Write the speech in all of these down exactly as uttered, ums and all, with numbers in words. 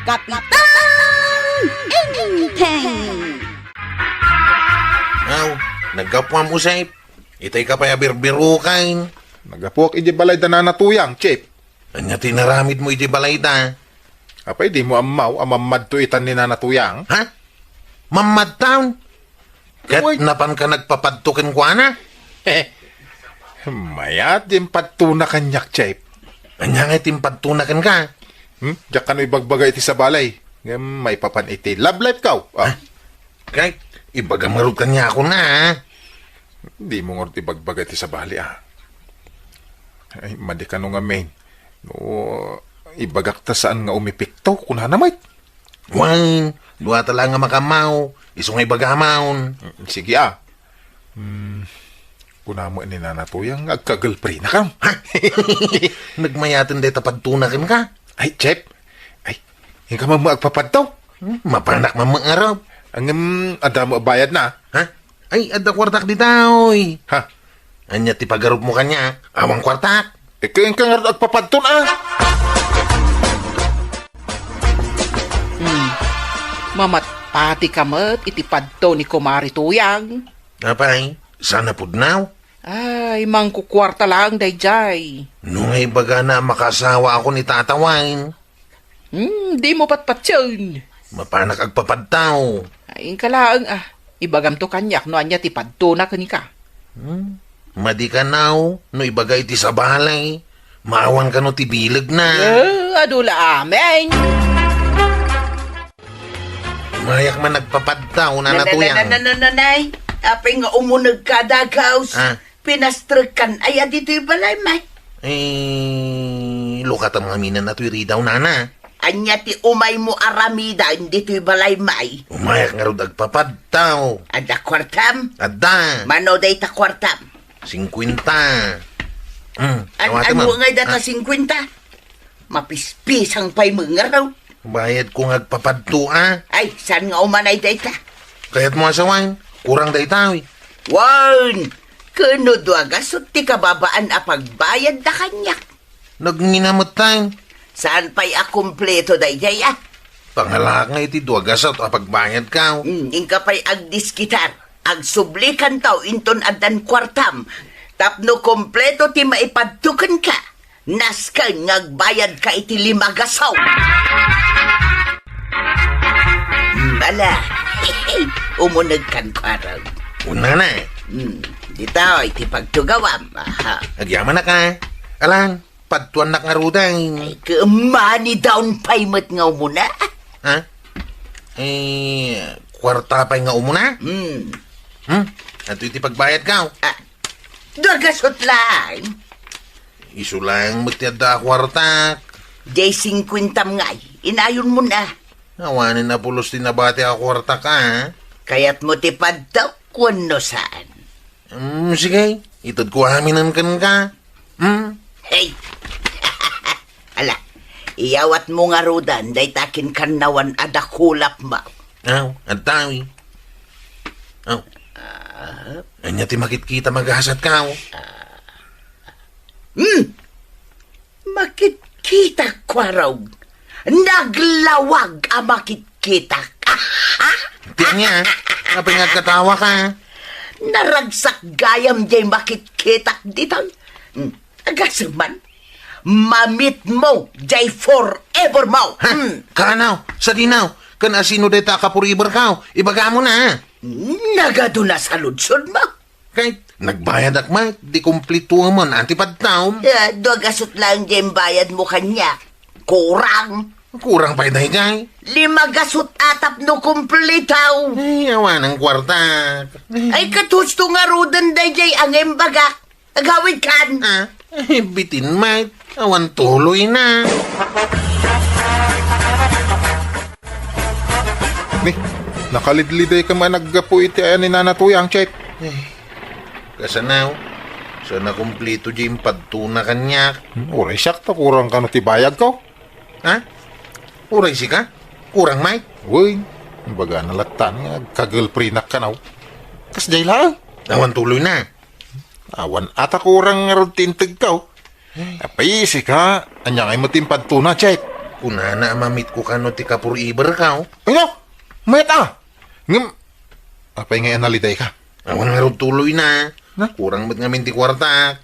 Kapitan Enteng! Aw, naggapuam, Usep. Itay ka pay a birbirukan. Naggapuak idiay balay da Nana Tuyang, Chief. Ania ti inaramidmo idiay balay da? Apay, dimo ammaw a mammadto itan ni Nana Tuyang? Ha? Mammadtaon? Ket Uy. Napanka nagpapadto kenkuana? Mayat diay impadtona kaniak, Chief. Ania ngay ti impadtona kenka? Hmm? Diak kano ibagbaga iti sabali. Ngem maipapan iti love life ko. Ah. Ha? Kay, ibagam ngarud kaniakon, a. Dimo ngarud ibagbaga iti sabali, a. Ay, madi kano ngamin. No, ibagak ta saan nga umepekto, kunana met. Wen, duata laeng a makammaw, isu nga ibagam. Mm, sige, a. Hmm, kuna met ni Nana Tuyang nga agka-girlfriendnakon. Ha? Nagmayaten dayta padtona kenka? Ay, Chief. Ay, inka man met agpapadto? Hmm, mapanak man met ngarud. Ngem, adda met bayadna. Ha? Ay, adda kuartak dita, oy. Ha? Ania ti pagarupmo kaniak? Awan kuartak. Ika, inka ngarud agpapadton, a. Hmm. Mamatpatika met iti padto ni Kumare Tuyang. Apay, saan a pudno? Ay, mangkukuarta laeng daydiay. No nga ibagana a makaasawaakon ni Tata Wine. Hmm, dimo patpatien. Mapanak agpapadto. Ay, inka laeng, a. Ibagamto kaniak no ania ti padtona kenka. Hmm? Madi kano, no ibaga iti sabali, maawan kano ti bilegna. Eh, adu la amin. Umayak man agpapadto, Nana Tuyang. Nananananay, apay nga umunegka, dagaws. A. Pinastrekkan aya ditoy balay, may? Eh, lukatam ngamin a natoy ridaw, Nana. Ania ti umaymo aramiden ditoy balay, may? Umayak ngarud agpapadto. Adda kuartam? Adda. Mano dayta kuartam? Singkuenta. Hmm, An-, awatem, ano a. Nga data singkuenta? Mapispisang pay met ngarud. Bayadko nga agpapadto, a. Ay, saan nga umanay dayta? Kayatmo a sawen, kurang dayta, oy. Wen, ken no dua gasut ti kababaan a pagbayadda kaniak. Nagngina met tayo. Saan pay a kumpleto daydiay, a? Pangalaak nga iti dua gasut a pagbayadko. Hmm, inka pay agdiskitar. Agsublikanto inton addan kuartam. Tapno kumpleto ti maipadto kenka. Nasken nga agbayadka iti lima gasut. Hmm, ala. Umunegkan, kuarog. Unana. Hmm, ditoy ti pagtugawam. Aha. Agyamanak, a. Alan, padtuannak ngaruden. Ay, kumani down payment nga umuna. Ha? Eh, kuarta pay nga umuna? Hmm. Hmm? Adtoy ti pagbayadko. A, dua gasut laeng. Isu laeng met ti adda a kuartak. Diay singkuentam ngay, inayonmon a. Awanen a pulos ti nabati a kuartak, a. Kayatmo ti padto wenno saan? Hmm, sige, itedko aminen kenka. Hmm? Hey! Ala, iyawatmo ngaruden dayta kinkannawan a dakulapmo. Aw, adda, wi. Aw. A? Ania ti makitkitam a gasatko? Hmm. Makitkitak, kuarog. Naglawag a makitkitak. Ti ania? Apay nga agkatawaka? Naragsak gayam diay makitkitak ditoy. Hmm. Agasem man. Mamitmo diay forever mo. Ha? Hmm. Kaanaw, sadinaw, ken asino dayta a ka-forever ko? Ibagam na. Nagadu na saludsodmo. Kay, nagbayadak met, di kumpleto man, a, ti padtom. Eh, dua gasut laeng diay imbayadmo kaniak. Kurang. Kurang pay daydiay. Lima gasut a tapno kumpleto. Ay, awanen kuartak. Ay, ket husto ngaruden daydiay a nga imbagak. Agawidkan. A, ay, bitin met. Awan tuloy na. Ni, nakalidliday ka man naggapu iti ayan ni Nana Tuyang, Chet. Eh, kasanaw, sa nakumpleto di impadtona kaniak. Hmm, uray siak ta kurang kano ti bayadko. Ha? Uray sika? Kurang, Mike? Uy, baga na latta nga agka-girlfriendak kanaw. Kasdiay laeng. Awan tuloy na. Awan a ta kurang ngarud ti integko. Apay, sika, ania ngay met ti impadtona, Chet? Kunana a mamitko kano ti ka-forever-ko. Ano? Mayat a! Ngem, apay nga analidayka? Awan ngarud tuloyna. Na? Kurang met ngamin ti kuartak.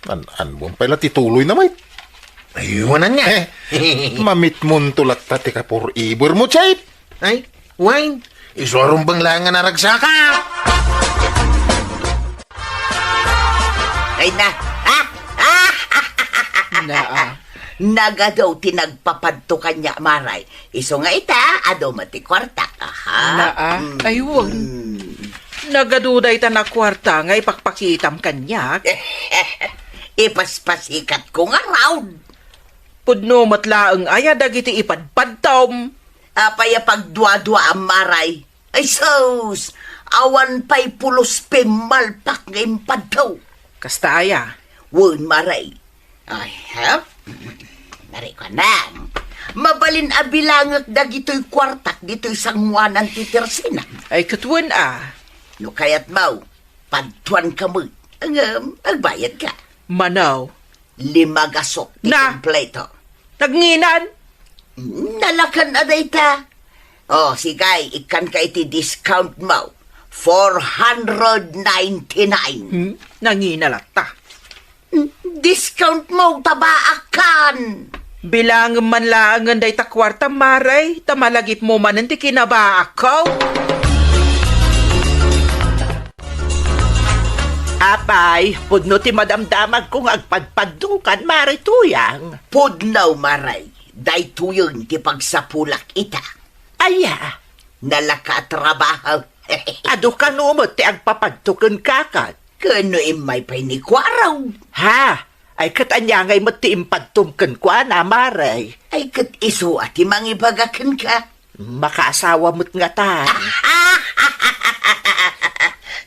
An-, anbon pay la ti tuloyna, Mike? Ay, wanan nga. Eh, mamitmonto latta ti ka-forever-mo, Chip. Ay, wen, isu a rumbeng laeng nga naragsaka. Ay na. Ah! Ah! Naa. Nagadu ti nagpapadto kaniak, Maray. Isu nga ita, adu met ti kuartak. Aha. Naa. Mm. Ay, wen. Mm. Nagadu dayta a kuarta nga ipakpakitam kaniak. Ipaspasikatko ngarud. Pudno met laeng aya dagiti ipadpadtom. Apay a pagduaduaam, Maray? Ay sus! Awan pay pulos pimmalpak nga impadto. Kasta aya? Wen, Maray. Ay, ha? Narikuanan. Mabalin a bilangek dagitoy kuartak ditoy sangoanan ti tersina. Ay, ket wen a. No kayatmo, padtuanka met. Ngem, agbayadka. Mano? Lima gasut ti Na- kompleto. Nagnginan? Nalakan a dayta. O, sige, ikkanka iti discount mo. Four hundred ninety-nine. Hmm? Nangina latta. Hmm, discount mo, tabaakan. Bilangem man laengen dayta kuarta, Maray, ta malagipmo manen ti kinabaakko. Apay, pudno ti madamdamagko nga agpadpadtokan, Maray Tuyang. Pudno, Maray. Daytoyen ti pagsapulak ita. Aya? Nalaka a trabaho. Adu kano met ti agpapadto kenka ket? Ken no immay pay ni Kuarog. Ha? Ay, ket ania ngay met ti impadtom kenkuana, Maray? Ay, ket isu a ti mangibaga kenka. Makaasawa met ngatan.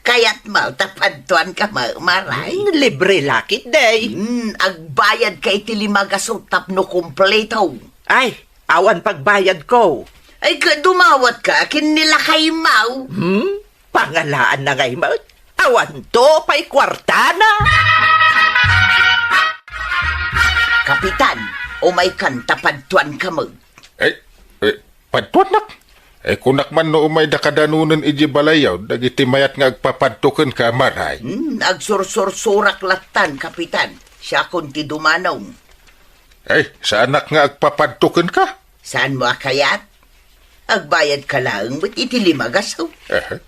Kayatmo ta padtuanka, Ma-, Maray? Hmm, libre la ketdi. Hmm, agbayadka iti lima gasut tapno kompleto. Ay, awan pagbayadko. Ay, ka-, dumawatka ken ni lakaymo. Hmm? Pangalaanna ngay met? Awanto pay kuartana. Kapitan, umaykan ta padtuanka met. Ay, eh, padtuannak? Eh, kunak man no umayda kadanonen idiay balayyo dagiti mayat nga agpapadto kenka, Maray. Hmm, agsursursurak lattan, Kapitan. Siakon ti dumanom. Ay, saanak nga agpapadto kenka? Saanmo a kayat? Agbayadka laeng met iti lima gasut. Aha.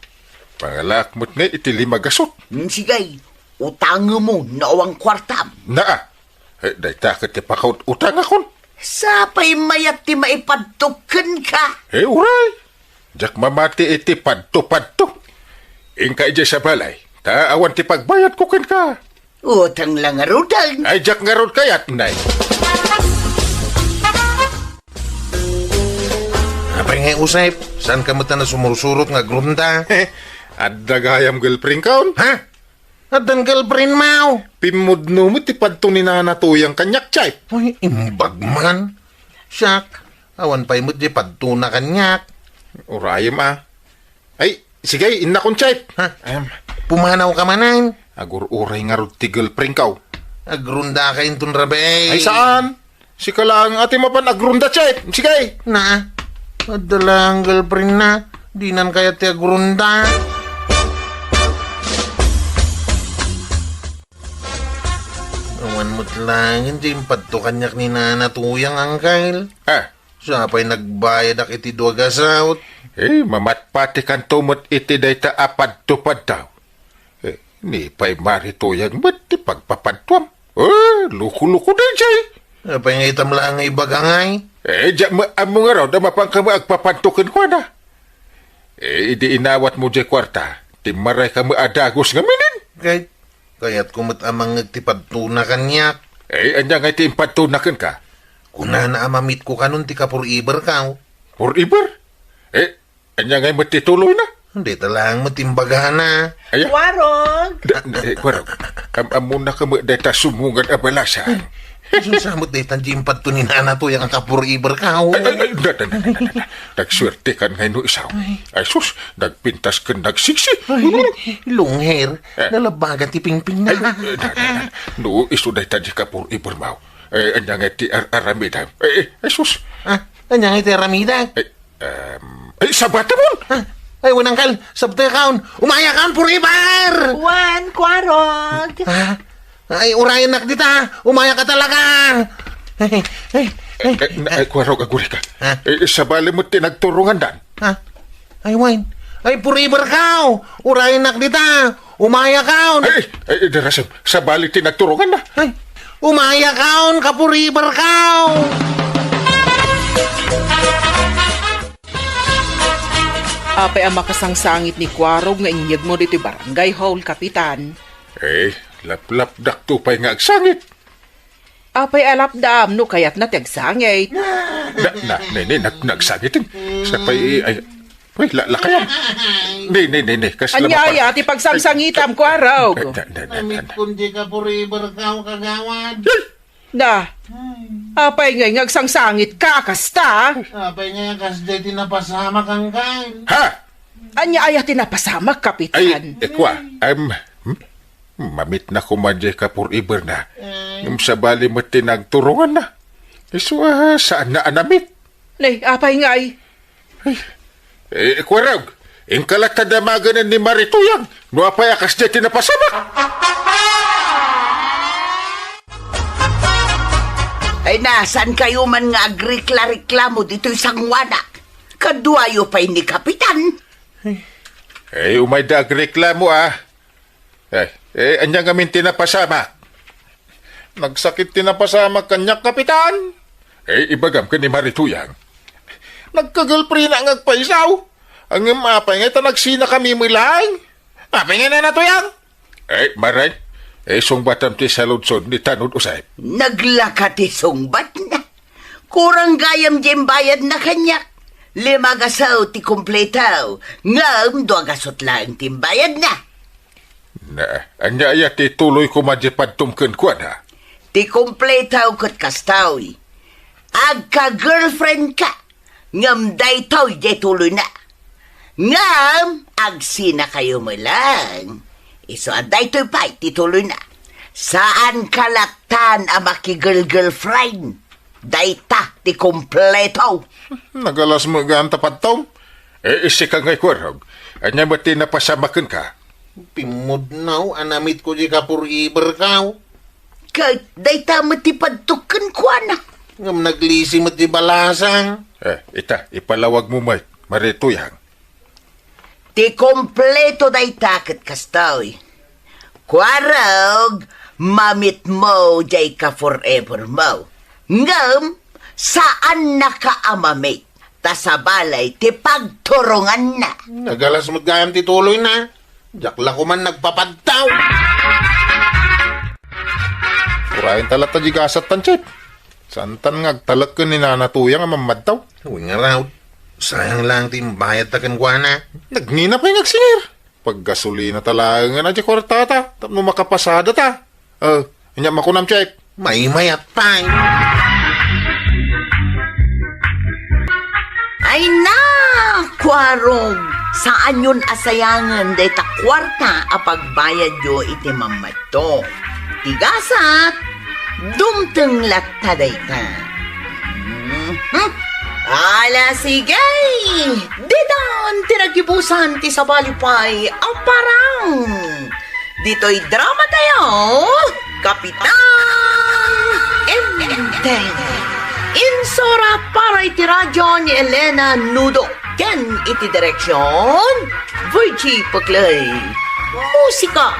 Pangalaak met ngay iti lima gasut. Hmm, sige. Utangemmo no awan kuartam. Naa. Eh, dayta ket ti pakaut-utangakon. Sapay mayat ti maipadto kenka. Eh, uray. Diak mamati iti padto-padto. Inka idiay sa balay. Ta awan ti pagbayadko kenka. Utang la ngaruden. Ay, diak ngarud kayat, nay. Apay ngay, Usep? Saanka met a nasumursurot nga agrunda? Adda gayam girlfriendkon. Ha? Addan girlfriendmo? Pimmudno met ti padto ni Nana Tuyang kaniak, Chip. Ay, imbag man. Siak, awan pay met di padtona kaniak. Urayem a. Ay, sige, innakon, Chip. Ha? Em. Pumanawka manen? Agur-uray ngarud ti girlfriendko. Agrundaka inton rabii. Ay, saan? Sika laeng a ti mapan agrunda, Chip. Sige. Na, adda laeng girlfriendna. Dinan kayat ti agrunda. Awan met laeng ti impadto kaniak ni Nana Tuyang, Angkel. Ah. Sapay nagbayadak iti dua gasut. Eh, mamatpatikanto met iti dayta a padto-padto. Eh, ni pay Mari Tuyang met ti pagpapadtuam. Eh, loko-loko daydiay. Apay nga itam laeng nga ibaga ngay? Eh, diak met ammo ngarud a mapanka met agpapadto kenkuana. Eh, idi inawatmo diay kuarta, timmarayka met a dagus ngaminen. Kay, kayatko met a mangngeg ti padtona kaniak. Eh, ania ngay ti impadtona kenka? Kunana a mamitko kanon ti ka-forever-ko. Forever? Eh, ania ngay met ti tuloyna? Dayta laeng met imbagana. Aya? Warog! Da, da, eh, Warog. Am-, ammonaka met dayta sumungan a balasan. Isu sa met dayta di impadto ni Nana Tuyang a ka-forever-ko. Ay, ay, ay, da, da, da, da, da. Nagsuertekan ngay no isu. Ay. Ay, sus, nagpintas ken nagsiksi. Ay, long hair. Eh. Nalabagan ti pingpingna. Ay, eh, da, da, da. No isu dayta di ka-forever-mo. Eh, ania nga ti ar-, aramidam? Eh, eh, ay, sus. Ah, ania nga ti aramidam? Eh, em, ay, sabatamon! Ah, ay, wen, Angkal, sabtekaon. Umayakaon forever! Wen, Kuarog! Ah, ay, urayennak dita. Umayaka talaga. Ay, ay, ay, Eh, eh, na, ah, eh, Kuarog, agurika. Ah. Eh, sabali met ti nagturongandan. Ha? Ay, wen. Ay, forever kao. Urayennak dita. Umayakaon. Ay, ay, darasem. Sabali ti nagturonganna. Ay, umayakaon ka forever kao. Apay a makasangsangit ni Kuarog nga inyegmo ditoy barangay hall, Kapitan? Eh, laplapdakto pay nga agsangit. Apay a lapdam no kayatna ti agsangit? Na, na, nini, nag-, nagsangit. Sapay, ay, uy, la-, lakayan. Ni, ni, ni, ni, kas Ania lamapar- aya ti pagsangsangitam, Kuarog? Na, na, na, na, na. Amit kundi ka forever kao, kagawad. Ay! Na, Ay. Apay ngay nga agsangsangit ka, kasta? Apay ngay a kasdiay ti napasamak, Angkal? Ha? Ania aya ti napasamak, Kapitan? Ay, ekwa, em, hmm? Mamitna koma diay ka forever na. Ay. Ngem sabali met ti nagturonganna. Isu a, saanna a namit. Nay, apay ngay? Ay, eh, Kuarog, inka latta damaganen ni Marituyang, no apay a kasdiay ti napasamak. Ay na, saan kayo man nga agrekla-reklamo ditoy sanguanak? Kaduayo pay ni Kapitan. Eh, umayda agreklamo, ah. Eh, eh, ania ngamin ti napasamak? Nagsakit ti napasamak kaniak, Kapitan. Eh, ibagam ken ni Marituyang. Nagka-girlfriend-na nga agpaysaw. Ngem apay ngay ta nagsinakami met laeng? Apay ngay, Nana Tuyang? Eh, maray. Eh, sungbatam ti saludsod ni Tanod Usep. Naglaka ti sungbatna. Kurang gayam diay imbayadna kaniak. Lima gasaw ti kumpleto, ngem dua gasut laeng ti imbayadna. Na, ania aya ti tuloy koma diay padtom kenkuana? Ti kumpleto ket kastoy. Agka-girlfriend ka, ngem daytoy diay tuloyna. Ngem agsina kayo met laeng. Isu a daytoy pay ti tuloyna. Saan ka lattan a makigirlgirlfriend. Dayta ti kumpleto. Nagalas met gayam ta padtom. Eh, sika ngay, Kuarog. Ania met ti napasamak kenka? Pimmudnaw a namitko diay ka forever kao. Ket dayta met ti padtok kenkuana. Ngem naglisi met ti balasang. Eh, ita, ipalawagmo met, Marituyang. Ti kompleto dayta ket kastoy. Kuarog, mamitmo diay ka forever mo. Ngem, saannaka a mamit, ta sabali ti pagturonganna. Nagalas met gayam ti tuloyna. Diak la koman nagpapadtaw. Urayen ta latta diay gasat, Chief. Saantan nga agtalek ken ni Nana Tuyang a mammadtaw? Wen ngarud, sayang laeng ti imbayadta kenkuana. Nagngina pay nga agsingir. Paggasolina ta laeng nga adda kuartata tapno makapasada ta. Eh, ania makunam, Chief? Maymayat pay. Ay na, Kuarog! Saanyon a sayangen dayta kuarta a pagbayadyo iti mammadto. Ti gasat, dumteng latta dayta. Mhm. Ala, sige! Ditan ti naggibusan ti sabali pay a parang. Ditoy drama tayo, Kapitan Enteng. Insurat para iti radyo ni Elena Nudo. Ken iti direksyon, Virgie Puclay. Musika,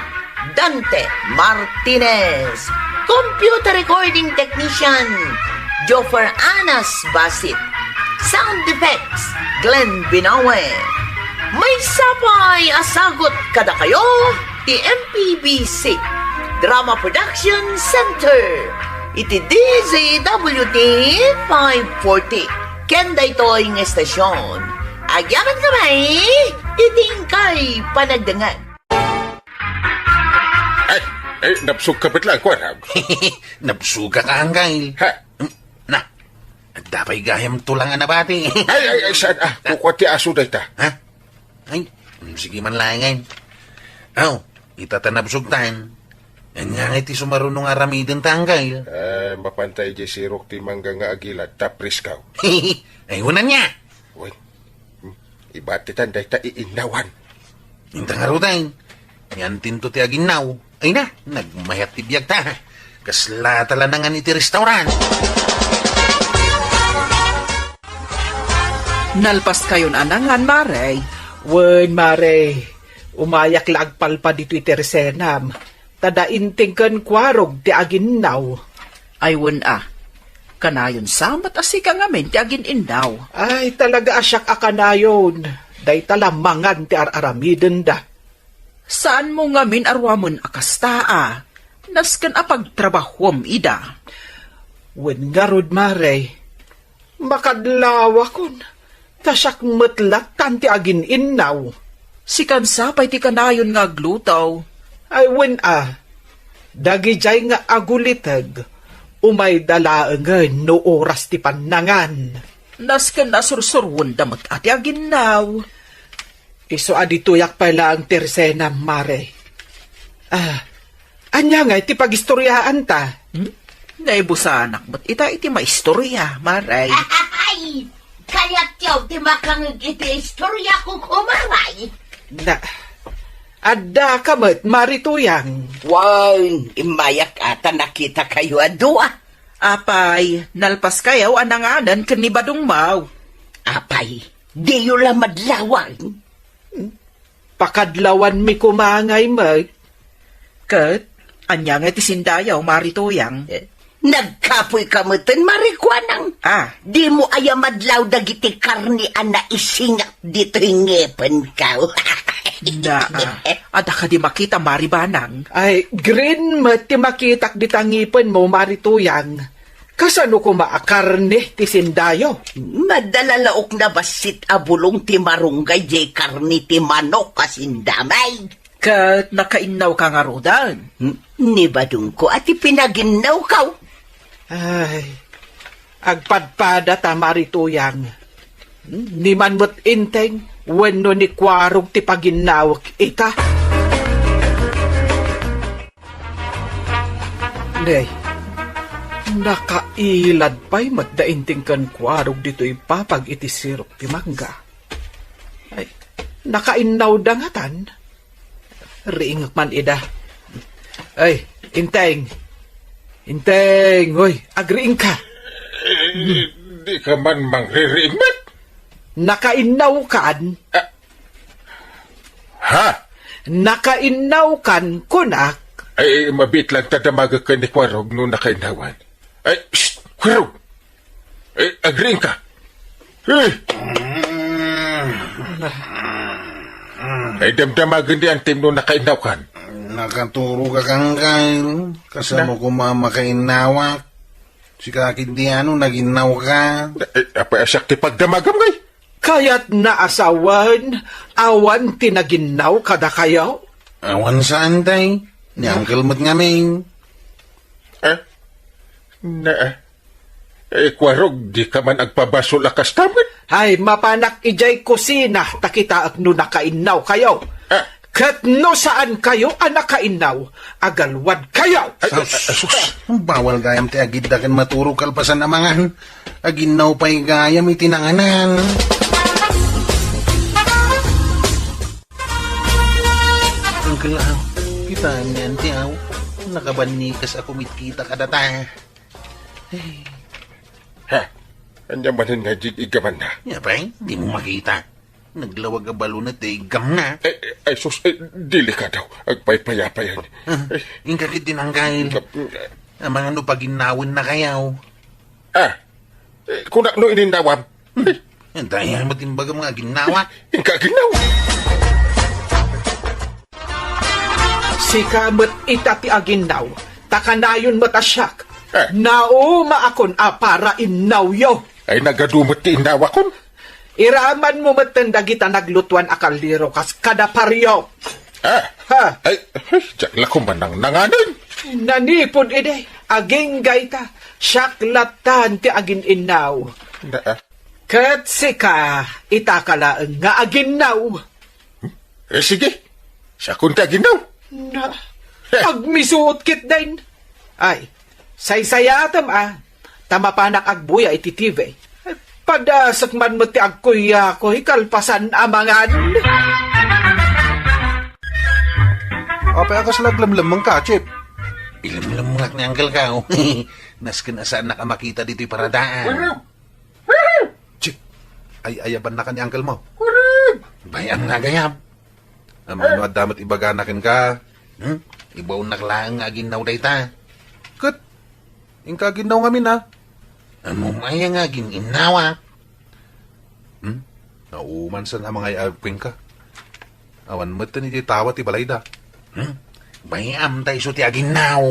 Dante Martinez. Computer recording technician, Joffer Anas Basit. Sound effects, Glenn Binawe. Maysa pay a sagut kadakayo ti M P B C Drama Production Center iti D Z W T five forty. Ken daytoy nga estasyon, agyamankami iti inkay panagdengngeg. Ay, ay, nabsog ka met laeng, Kuarog. Nabsogak, Angkal. Ha? Mm, na, adda pay gayam tulang a nabati. Ay, ay, ay, saan? Ah, kukua ti aso dayta. Ha? Ay, mm, sige man laengen. Aw, ita ta nabsogtan. Ania ngay ti sumaruno nga aramidenta, Anggail? Eh, mapanta idiay sirok ti mangga nga agilad, ta presko. Ay, unan niya! Wen, hmm, ibatitan dayta iinnawan. Inta ngaruden, niantinto ti aginnaw. Ay na, nagmayat ti biagta. Kasla ta la nangan iti restaurant. Nalpaskayon a nangan, Mare? Wen, Mare. Umayak la agpalpad ditoy tersenam. Ta da Inting ken Kuarog ti aginnaw. Ay, wen a. Kanayon sa met a sika ngamin ti agin-innaw. Ay, talaga a siak a kanayon. Dayta la mangan ti ar-aramidenda. Saanmo ngamin a ruamen a kasta a? Nasken a pagtrabahuam ida. Wen ngarud, Mare. Makadlawakon, ta siak met lattan ti agin-innaw. Sikan sa pay ti kanayon nga agluto. Ay, wen a, dagidiay nga aguliteg, umayda laengen no oras ti pannangan. Nasken a sursuruenda met a ti aginnaw. Isu a ditoyak pay laeng ti tersenam, Mare. Ah, ania ngay ti pagistoriaanta? Hmm? Naibusanak met ita iti maistoria, Mare. Ay, kayatyo ti makangeg iti istoriako, Mare. Na, addaka met, Mare Tuyang. Wen, immayak a ta nakitakayo a dua. Apay, nalpaskayo a nanganen ken ni Badong Maw. Apay, diyo la madlawan? Pakadlawanmi koma ngay met. Ket, ania ngay ti sindayaw, Mare Tuyang? Eh, nagkapoyka meten, Mare Kuanang. Ah. Dimo aya madlaw dagiti karne a naisingak ditoy ngepenko? Na, ah, adda kadi makita, Mare Banang? Ay, green met ti makitak dita ngipenmo, Mare Tuyang. Kasano koma a karne ti sindayo? Madala la ukna bassit a bulong ti marunggay diay karne ti manok a sindami. Ket nakainnawka ngaruden? Hmm, ni badongko a ti pinaginnawko. Ay, agpadpadata, Mare Tuyang. Hmm, ni man met Inteng wenno ni Kuarog ti paginnawek ita. Nay, nakailad pay met da Inteng ken Kuarog ditoy papag iti sirok ti mangga. Ay, nakainnawda ngatan? Riingek man ida. Ay, Inteng. Inteng, oy, agriingka. Eh, di ka man mangririing met? Nakainnawkan? Ah, Ha? Nakainnawkan, kunak. Ay, mabiit lang ta damagek ken ni Kuarog no nakainnawan. Ay, shh, Kuarog! Ay, agriingka! Eh! Ay, damdamagen ni Antim no nakainnawkan. Nakaturog a kangkay, kasano Na- koma makainnawak? Sika ketdi ano, naginnaw ka? Eh, apay a siak ti pagdamagam, ngay? Kayatna a sawen, awan ti naginnaw kadakayo? Awan saan, tay. Ni Uncle met ngamin. Eh? Na, eh, Kuarog, di ka man agpabasol a kasta met? Ay, mapanak idiay kusina, ta kitaek no nakainnaw kayo. Ah. Ket no saan kayo a nakainnaw, agalwad kayo! Ay, ay, ay, sus! Bawal gayam ti agidda ken maturog kalpasan a mangan. Aginnaw pay gayam iti nanganan. Uncle, aw, kitaem ni Auntie, aw. Nakabannikas a kumitkita kadata. Ay. Ha? Ania manen nga iggamanna? Apay, dimo makita? Naglawag a balon ti iggamna. Ay, ay, sus, ay, delikado. Agpaypayapayan. Ah, Ay. Inka ket tinanggal. Inka- Amangan no paginnawen na kayaw. Ah, eh, kunak no ininnawam. Hmm. Dayta met imbagam nga aginnawa. Inka aginnaw. Sika met ita ti aginnaw, ta kanayon met a siak. Eh. Naumaakon a parainnaw yo. Ay, nagadu met ti innawakon. Iramanmo metten dagita naglutuan a kaldero kas kada pariok. Ah. Ha? Ay, ay, diak la koma nangnanganen. Nanipud idi, agingga ita, siak lattan ti agin-innaw. Na, ah. Ket sika, ita ka laeng nga aginnaw. Eh, sige. Siakon ti aginnaw. Na, Agmisuot ketdin. Ay, saysayaatem a, ta mapanak agbuya iti T V. Padasek man met ti agkuyakuy kalpasan a mangan. Apay a kasla aglemlemmengka, Chip? Ilemlemmengak ni Uncle Kao. Nasken a saannak a makita ditoy paradaan. Chip, ay-ayabannak ni Uncle mo. Bay-am nga agayab. Ammom no adda met ibagana kenka. Hmm? Ibaonnak laeng nga aginnaw dayta. Ket, inka aginnaw ngamin, a? Ammom aya nga agin-innawa? Hmm? Naumansan a mangay-ayab kenka. Awan met ten iti tawa ti balayda. Hmm? Bay-am ta isu ti aginnaw.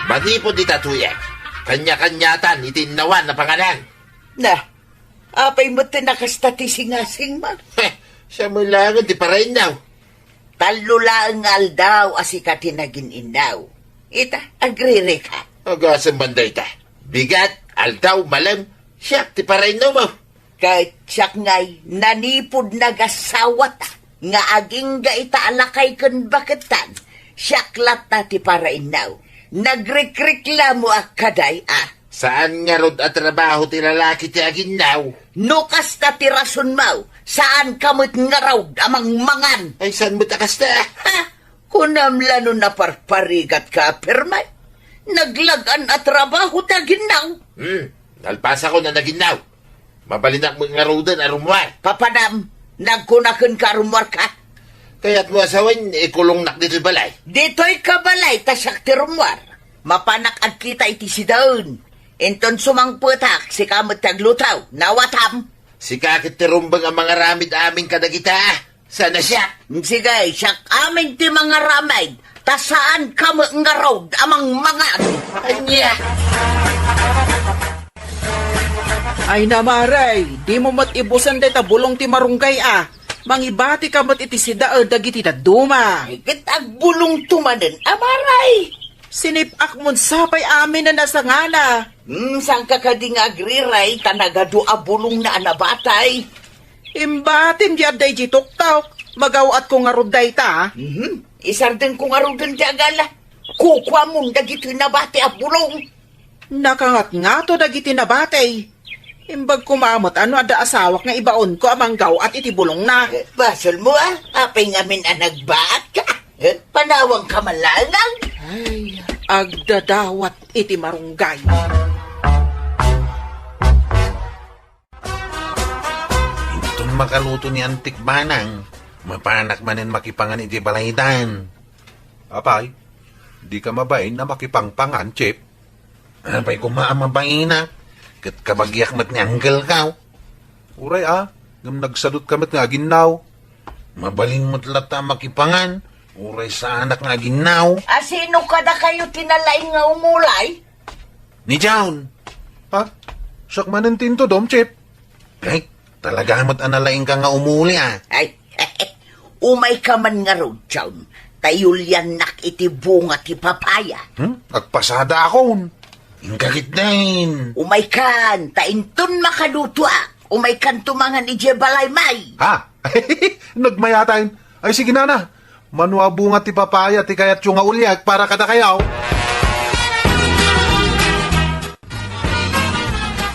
Manipud ita, Tuyang, kanya-kaniatan iti innawan a panganan. Na, apay met ti nakasta ti singasing man? Heh, siya met laengen ti parainnaw. Tallo laeng nga aldaw a sika ti nagin-innaw. Ita, agririka. Agasem man dayta. Bigat, aldaw, malem, siak ti parainnaw mo. Ket siak ngay, nanipud nagasawata nga agingga ita a lakay ken baketan, siak latta ti parainnaw. Nagrikriklamo a kaday a. Saan ngarud a trabaho ti lalaki ti aginnaw? No kasta ti rason mo, saan ka met ngarud a mangmangan. Ay, saan met a kasta? Ha? Kunam la no naparparigat ka, Permay. Naglag-an a trabaho ti aginnaw. Hmm, nalpasakon a naginnaw. Mabalinak met ngaruden a rummuar. Papanam, nagkunaken ka a rummuar ka? Kayat mo a sawen, ikulongnak ditoy balay. Ditoy ka balay, ta siak ti rummuar. Mapanak agkita iti sidaen. Inton sumangpetak, sika met ti agluto. Nawatam? Sika ket ti rumbeng a mangaramid amin kadagita. Sana siya. Sige, siak amin ti mangaramid, ta saan ka met ngarud a mangmangan. Ania? Ay na, Maray, dimo met ibusen dayta bulong ti marunggay a. Mangibati ka met iti sidaen dagiti dadduma. Ay, ket agbulongto manen, a, Maray. Sinip-ak mon sapay aminen a sangana. Hmm, saan ka kadi nga agriray, ta nagadu a bulongna a nabatay? Imbatim di adda idiay tuktok. Magaw-atko ngarud dayta, a. Mhm. Isardengko ngaruden ti agala. Kukuamon dagiti nabati a bulong. Nakangatngato dagiti nabati. Imbag koma met no adda asawak nga ibaonko a manggaw-at iti bulongna. Eh, basolmo, a. Apay ngamin a nagbaat ka? Eh, panawang ka man laeng. Ay, agdadawat iti marunggay. Inton makaluto ni Antik Banang, mapanak manen makipangan iti balaydan. Apay, dika mabain a makipangpangan, Chip? Apay koma a mabainak, ket kabagiak met ni Uncle Kao. Uray a, ngem nagsadut ka met nga aginnaw. Mabalin met latta a makipangan, uray saanak nga aginnaw. A, sino kadakayo ti nalaing nga umulay? Ni John. Ha? Siak manen ti intudom, Chip. Ay, talaga met a nalaingka nga umuli, a. Ay, umayka man ngarud, John. Ta iuliannak iti bunga ti papaya. Hmm? Agpasada akon. Inka ketdin. Umaykan, ta inton makalutoak, umaykanto mangan idiay balay, may. Ha? Nagmayatan. Ay, sige, nana. Mano a bunga ti papaya ti kayatyo nga uliak para kadakayo?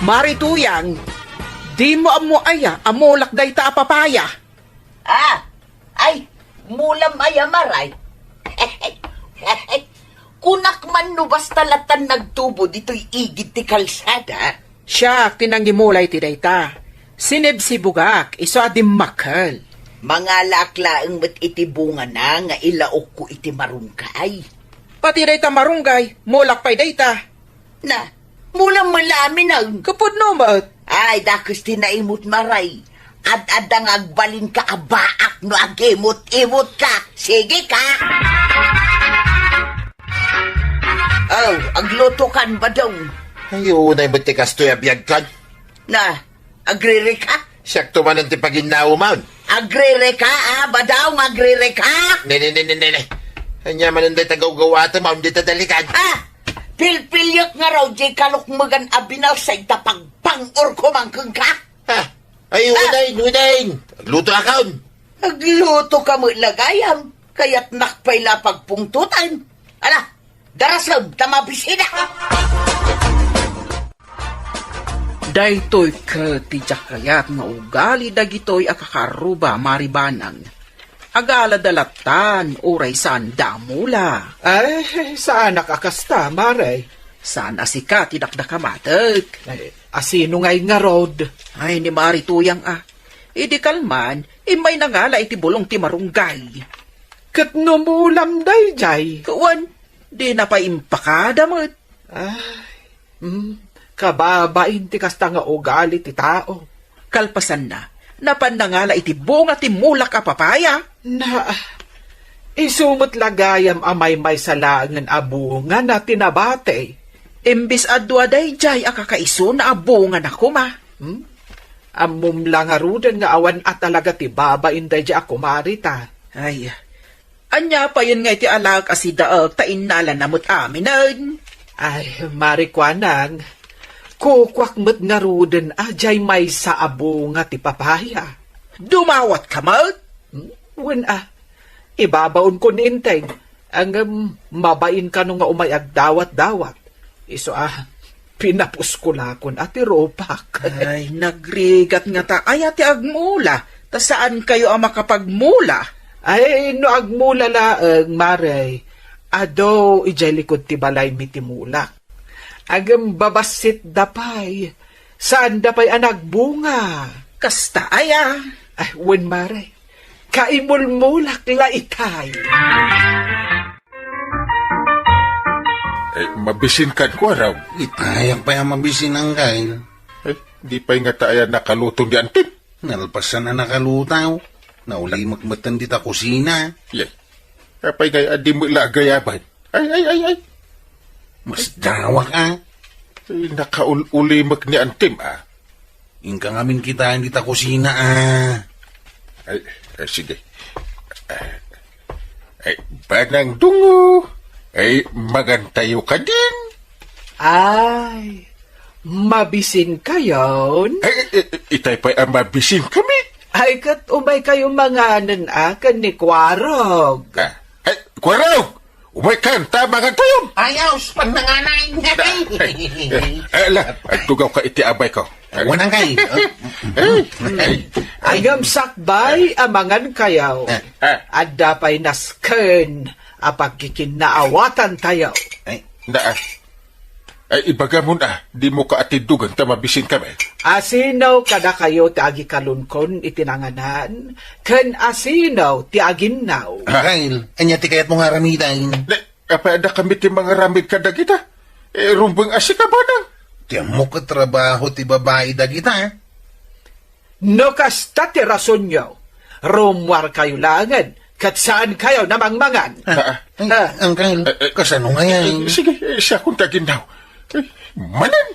Mari Tuyang, dimo ammo aya a mulak dayta a papaya? Ah, ay, mulam aya, Maray. Kunak man no basta latan nagtubo ditoy igid ti kalsada. Siak ti nangimulay ti dayta. Sinibsibugak, isu a dimmakkel. Mangalaak laeng met iti bungana nga ilaokko iti marunggay. Pati dayta marunggay, mulak pay dayta. Na, mulam met la amin. Kapudno met. Ay, dakes ti naimut, Maray. Ad-adda nga agbalinka a baak no agimut-imutka. Sige ka. Oh, agluto kan, Badong. Ay, unay met ti kastoy a biagkan. Na, agririka? Siakto manen ti paginnaw man. Agririka, a, Badong, agririka? Ne, ne, ne, ne, ne, ne. Ania manen dayta gawgawatem, a, dita dalikan. Ah, pilpiliek ngarud diay kalukmegan a binalsag ta pagpang-orko man kenka. Ah, ay, ah. Unayen, unayen. Agluto akon. Agluto ka met la gayam, kayatnak pay la pagpungtotan. Ala, darasem ta mabisinak. Daytoy ket ti diak kayat nga ugali dagitoy a kakaarruba, Mari Banang. Agalada lattan, uray saan da a mula. Ay, saanak a kasta, Mare. Saan a sika ti dakdakamatek. Ay, asino ngay ngarud? Ay, ni Mari Tuyang a. Idi kalman, immay nangala iti bulong ti marunggay. Ket no mulam daydiay? Wen, dina pay impakada met. Ay, mm, kababain ti kasta nga ugali ti tao. Kalpasanna, napan nangala iti bunga ti mulak a papaya. Na, isu met la gayam a maymaysa laengen a bungana ti nabati. Imbes a dua daydiay a kakaisuna a bungana koma. Hmm? Ammom la ngaruden nga awan a talaga ti babain daydiay a kumarita. Ay, ania payen nga iti alaek a sidaek ta innalana met aminen? Ay, Mari Kuanang, kukuak met ngaruden a diay maysa a bunga ti papaya. Dumawatka met? Hmm? Wen a, ibabaonko ni Enteng, ngem mabain kano nga umay agdawat-dawat. Isu a, pinapusko lakon a ti rupak. Ay, nagrigat ngata aya ti agmula, ta saankayo a makapagmula. Ay, no agmula laeng, Mare, adu idiay likud ti balaymi ti mulak. Ngem babassitda pay, saanda pay a nagbunga. Kasta aya? Ay, wen, Mare. Kaimulmulak la itay. Eh, mabisin kan kuaraw. Itayak pay a mabisin, Angkel. Eh, di pay ngata aya nakaluto ni Antim? Nalpasan a nakaluto. Naulimek metten dita kusina. Yay. Apay ngay a di met la agayaban? Ay, ay, ay, ay. Masdawak a. Ay, nakaul-ulimek ni Antim a. Inka ngamin kitaen dita kusina a. Ay, ay, sige. Ay, Banang Dungo. Ay, mangantayo kadin. Ay, mabisinkayon? Ay, ay, ay, itay pay a mabisinkami. Ay, ket umaykayo manganen a ken ni Kuarog. Ah, ay, Kuarog! Umaykan, ta mangantayon! Ayaw, pannanganay! Ah, ay, eh, ala, agtugawka iti abayko. Wen, Angkel. Eh, ay, ay. Ngem sakbay a mangankayo. Ah. Adda pay nasken a pagkikinnaawatantayo. Ay. Na, ah. Ay, ibagamon a, dimo ka atiddogen ta mabisinkami. Asino kadakayo ti agikalunkon iti nanganan, ken asino ti aginnaw? Angkel, ania ti kayatmo nga aramiden? Ne, apay addakami ti mangaramid kadagita? Eh, rumbeng a sika, Banang. Ti ammok a trabaho ti babai dagita. No kasta ti rasonyo, rummuarkayo laengen, ket saankayo a mangmangan. Ah, ah. Ay, ah. Angkel, eh, eh, kasano ngay? Eh, sige, eh, siakon ti aginnaw. Eh, manen!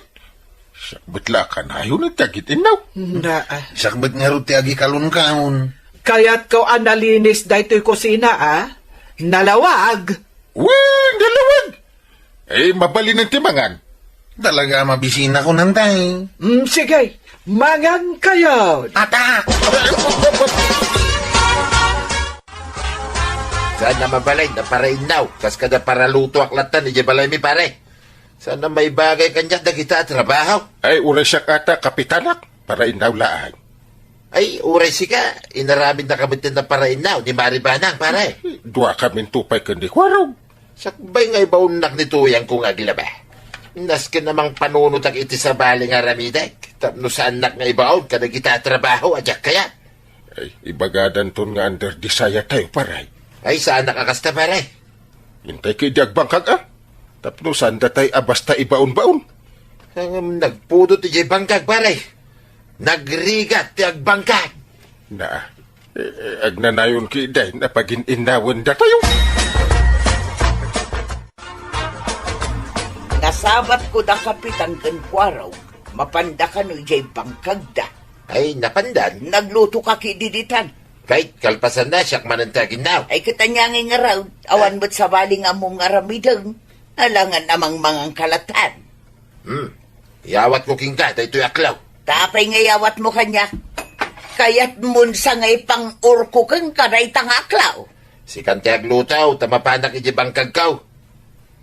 Siak met la a kanayon ti agit-innaw. Na, ah. Siak met ngarud ti agikalunkon. Kayatko a nalinis daytoy kusina, a? Nalawag. Wen, nalawag! Eh, mabalinen ti mangan. Talaga a mabisinakon, Antay. Mm, sige, mangankayon. Ata! Saan a mabalin a parainnaw? Kas kada paralutoak lattan idiay balaymi, pare. Saan a maibagay kaniak dagita a trabaho? Ay, uray siak ata, kapitanak. Parainnaw laeng. Ay, uray sika, inaramidnaka metten a parainnaw ni Mari Banang, pare. Duakaminto pay ken ni Kuarog. Sakbay nga ibaonnak ni tuyangko nga aglaba. Nasken a mangpanunotak iti sabali nga aramidek tapno saannak nga ibaon kadagita a trabaho a diak kayat. Ay, ibagadanton nga under desire tayo, pare. Ay, saanak a kasta, pare. Intay ka idi agbangkag, a? Tapno saan datay a basta ibaon-baon. Ngem nagpudot idiay bangkag, pare. Nagrigat ti agbangkag. Na, eh, eh, agnanayon ki day napagin-innawen datayo. Nasabatko da Kapitan ken Kuarog, mapanda kano idiay bangkagda. Ay, napandan? Nagluto ka ki diditan. Kay, kalpasanna, siak manen ti aginnaw. Ay, ket ania ngay ngarud, awan met sabali nga ammom nga aramiden. Alangan a mangmangan ka lattan. Hmm. Iyawatko kenka daytoy a klaw. Ta apay nga iyawatmo kaniak? Kayatmon sa nga ipang-urko kenka dayta nga aklaw? Sikan ti agluto, ta mapanak idiay bangkagko.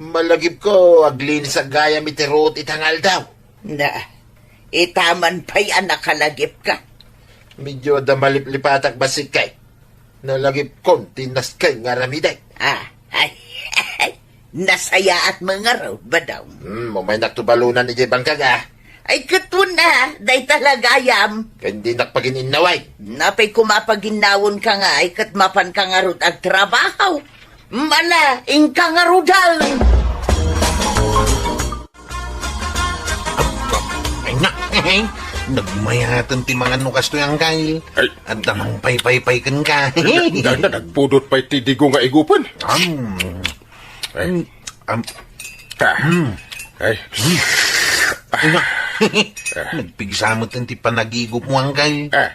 Malagipko, aglinis gayam iti ruot ita nga aldaw. Na, ita man pay a nakalagipka. Medyo adda maliplipatak bassit kay. Nalagipkon ti naskeng nga aramidek. Ah, ay, nasayaat mo ngarud, Badong. Hmm, umaynak to balonan idiay bangkag, ah. Ay, ket wen a, dayta la gayam. Ken dinak paginnaway. Napay koma paginnawonka nga, ay, ket mapanka ngarud agtrabaho. Mala, inka ngaruden. Ay, na, nagmayaten ti mangan no kastoy, Angkal. Ay. Adda mangpaypaypay kenka. Na, na, na, nagpudot pay ti digo nga igupen. Am. Ay. Mm, am. Ah. Mm. Ay. Ay, na. Nagpigsa met ti panagigupmo, Angkal. Ah.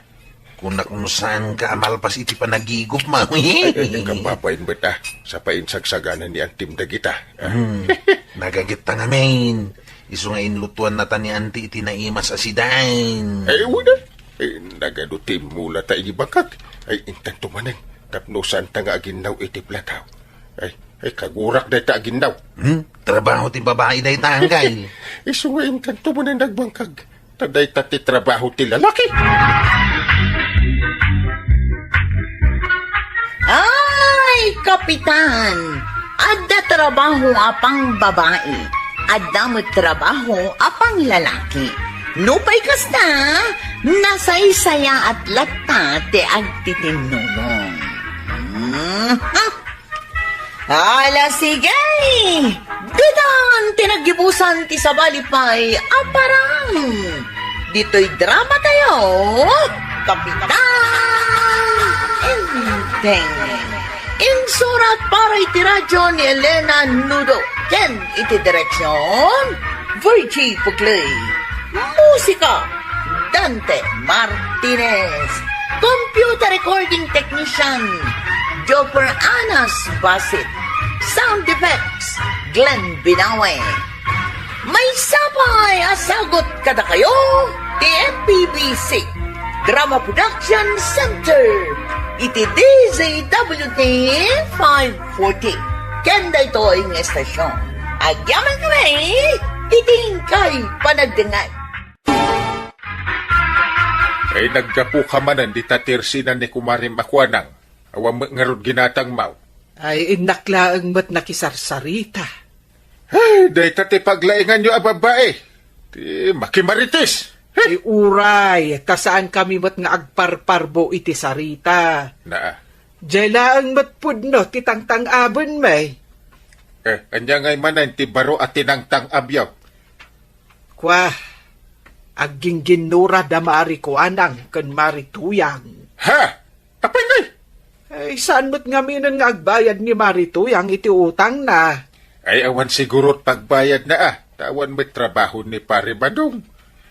Kunak no saanka a malpas iti panagigupmo. Ay, ay, ay, kababain met, ah. Sapay insagsaganan ni Antim dagita. Ah. Hmm. Nagagetta ngamin. Isu nga inlutuannata ni Anti iti naimas a sidain. Ay, wen a. Ay, nagadu ti immulata idi bakak. Ay, intanto manen. Tapno saanta nga aginnaw iti plataw. Ay, ay, kagurak dayta aginnaw. Hmm? Trabaho ti babai dayta, Angkal. Isu nga intanto manen nagbangkag. Ta dayta ti trabaho ti lalaki. Ay, Kapitan! Adda trabaho a pangbabai. Adda met trabaho a panglalaki. Nupay kasta, nasaysayaat latta ti agtitinnulong. Mhm. Ala, sige! Ditan ti naggibusan ti sabali pay a parang. Ditoy drama tayo, Kapitan Enteng. Insurat para iti radyo ni Elena Nudo. Ken iti direksyon, Virgie Puclay. Musika, Dante Martinez. Computer recording technician, Joper Anas Basit. Sound effects, Glenn Binawe. Maysa pay a sagut kadakayo ti M P B C Drama Production Center iti D Z W T five forty. Ken daytoy nga estasyon, agyamankami iti inkay panagdengngeg. Ay, naggapuka manen dita ti ersina ni Kumare Makuanang. Awan met ngarud ginatangmo. Ay, innak laeng met nakisarsarita. Ay, dayta ti paglainganyo a babbai. Ti makimarites. Ay, uray, ta saankami met nga agparparbo iti sarita. Naa. Diay laeng met pudno ti tangtang-abenmi. Eh, ania ngay manen ti baro a tinangtang-abyo? Kua, aggingginnura da Mari Kuanang ken Mari Tuyang. Ha? Apay ngay? Ay, saan met ngaminen nga agbayad ni Mari Tuyang iti utangna? Ay, awan sigurot pagbayadna, a. Ta awan met trabaho ni Pari Badong.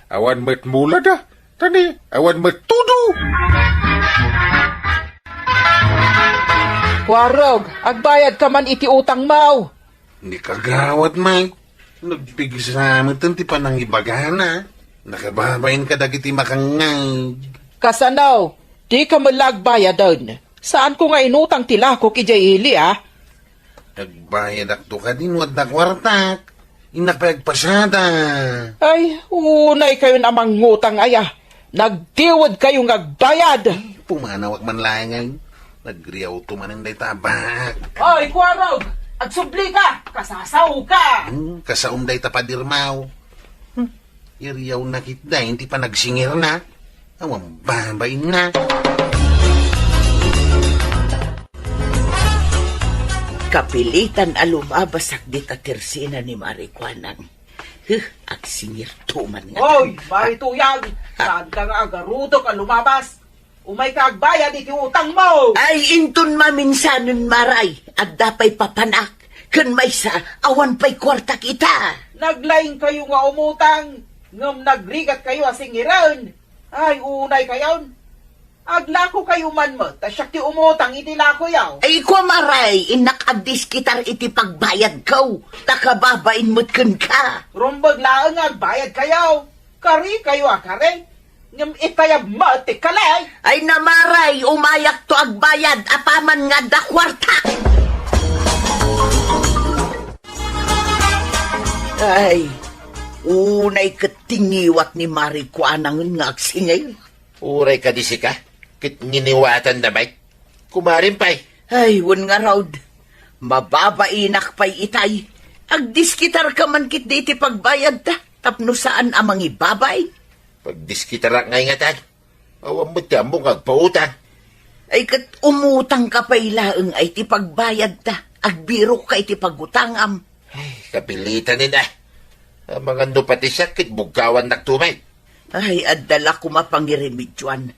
Awan met mulada. Ta ni, awan met tudo. Kuarog, agbayadka man iti utangmo. Ni kagawad, Mike, nagpigsa met ti panangibagana. Nakababain kadagiti makangngeg. Kasano? Dika met la agbayaden. Saanko nga inutang ti lakok idiay ili, a? Nagbayadakto kadi no adda kuartak. Innak pay agpasada. Ay, unay kayon a mangngutang aya. Nagtiwed kayo nga agbayad. Pumanawak man laeng. Nagriawto manen dayta a baak. Oy, Kuarog! Agsubli ka! Kasasaoka! Hmm, kasaom dayta padirmaw. Hmm, iriawna ketdi iti panagsingirna. Awan babainna. Kapilitan a lumabasak dita ti ersina ni Mari Kuanang. Huh, agsingirto man nga. Oy, Mari Tuyang, saanka nga agarudok a lumabas? Umayka agbayad iti utangmo! Ay, inton maminsanen, Mari, adda pay papanak, ken maysa, awan pay kuartak ita. Naglaingkayo nga umutang, ngem nagrigatkayo a singiren. Ay, unay kayon. Aglako kayo man met, ta siak ti umutang iti lakoyo. Ay, kua, Mari, innak agdiskitar iti pagbayadko, ta kababain met kenka. Rumbeg laeng nga agbayad kayo. Kari kayo a kari. Ngem itayab met ti kali. Ay, namaray, umayakto agbayad apaman nga adda kuarta. Ay, unay ket ti ngiwat ni Mari Kuanangen nga agsingir. Uray kadi sika, ket nginiwatan da met. Kumarin pay. Ay, wen ngarud. Mababainak pay itay. Agdiskitarka man ketdi iti pagbayadta, tapno saan a mangibabain. Pagdiskitarak ngay ngatan. Awan met ti ammok nga agpautang. Ay, ket umutangka pay laeng ay ti pagbayadta. Agbirokka iti pagutangam. Ay, kapilitanen a. Amangan no pati siak ket bugkawannak tumet. Ay, adda la koma pangirimedioan.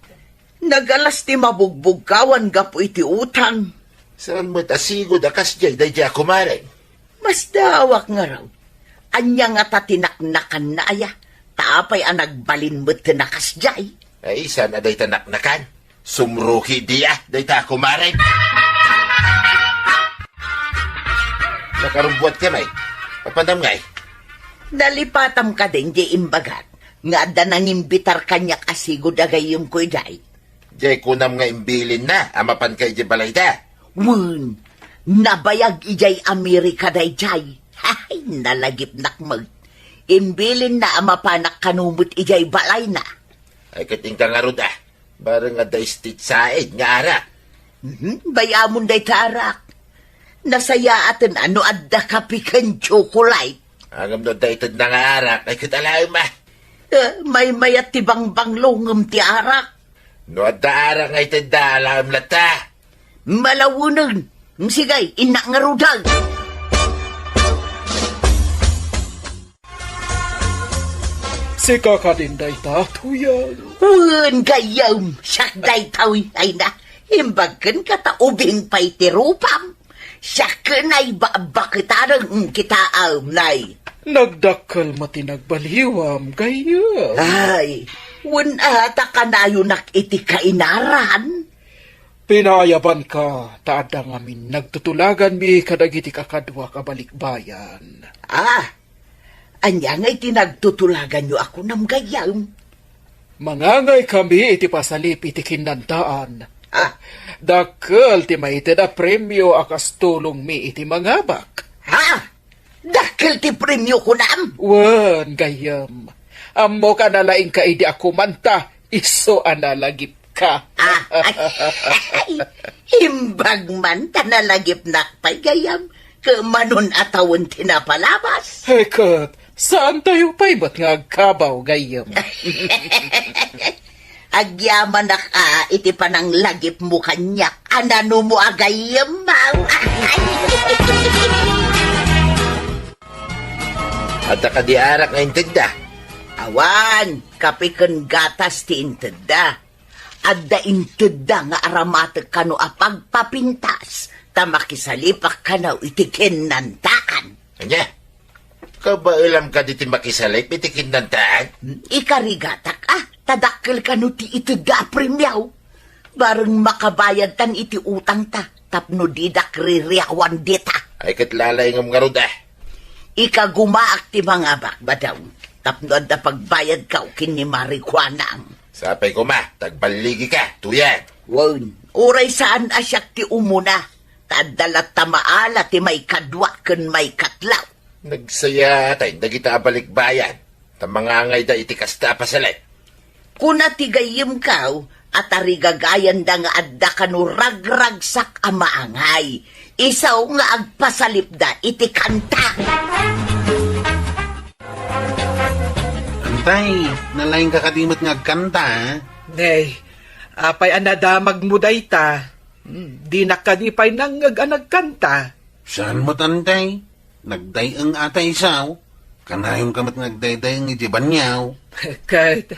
Nagalas ti mabugbugkawan gapu iti utang. Saan met a sigud a kasdiay daydiay a kumareng? Masdaawak ngarud. Ania ngata ti naknakanna aya? Ta apay a nagbalin met ti nakasdiay? Ay, saan a dayta naknakan? Sumruki dia, dayta a kumareng. Nakarubbuatka met. Apanam ngay? Nalipatam kadin di imbagak nga adda nangimbitar kaniak a sigud a gayyemko idiay. Diay kunam nga imbilinna a mapanka idiay balayda? Wen, nabayag idiay Amerika daydiay. Hay, nalagipnak met. Imbilinna a mapanak kano met idiay balayna. Ay, ket inka ngarud a. Bareng adda state side nga arak. Mhm, bay-amon dayta arak. Nasayaaten a no adda kape ken tsokolate. Ngem no adda itedna nga arak, ay ket alaem a. Eh, maymayat ti bangbanglo ngem ti arak. No adda arak nga itedda, alaem latta. Malawenen. Sige, innak ngaruden. Sika kadin dayta, Tuyang? Wen, gayyem, siak dayta, uy, ay na. Imbag kenka ta ubing pay ti rupam. Siak ken ay ba-, baketaren, mm, kitaem, nay. Nagdakkel met ti nagbaliwam, gayyem. Ay, wen a, ta kanayonak iti kainaran. Pinayabanka, ta adda ngamin nagtutulaganmi kadagiti kakaduak a balikbayan. Ah, ania ngay ti nagtutulaganyo a kunam, gayyem? Mangangaykami iti pasalip iti kinnantaan. Ah. Dakkel ti maited a premio a kas tulongmi iti mangabak. Ha? Dakkel ti premio kunam? Wen, gayyem. Ammok a nalaingka idi a kumanta, isu a nalagipka. Ah, ay, imbag man ta nalagipnak pay, gayyem, ket manon a tawen ti napalabas. Ay, ket, saantayo pay met nga agkabaw, gayyem. Agyamanak a iti pananglagipmo kaniak a nanumo a gayyem, maw. Adda kadi arak nga intedda? Awan, kape ken gatas ti intedda. Adda intedda nga aramatek kano a pagpapintas, ta makisalipak kano iti kinnantaan. Ania? Kabaelam kadi ti makisalip iti kinnantaan? Ikarigatak a, ta dakkel kano ti itedda a premio. Bareng makabayadtan iti utangta, tapno didak ririawan dita. Ay, ket lalaingem ngarud a. Ikagumaak ti mangabak, badaw, tapno adda pagbayadkaw ken ni Mari Kuanang. Sapay koma, ta agballigika, Tuyang. Wen, uray saan a siak ti umuna, ta adda latta maala ti maikadua ken maikatlo. Nagsayaat dagita a balikbayan, ta mangangayda iti kasta a pasalip. Kuna ti gayyemko a tarigagayanda nga adda kano ragragsak a maangay, isu nga agpasalipda iti kanta. Antay, nalaingka kadi met nga agkanta, a? Nay, apay a nadamagmo dayta? Hmm, dinak kadi pay nangngeg a nagkanta? Saan met, antay? Nagday-eng ata isu. Kanayonka met nga agdayday-eng idiay banio. Ket,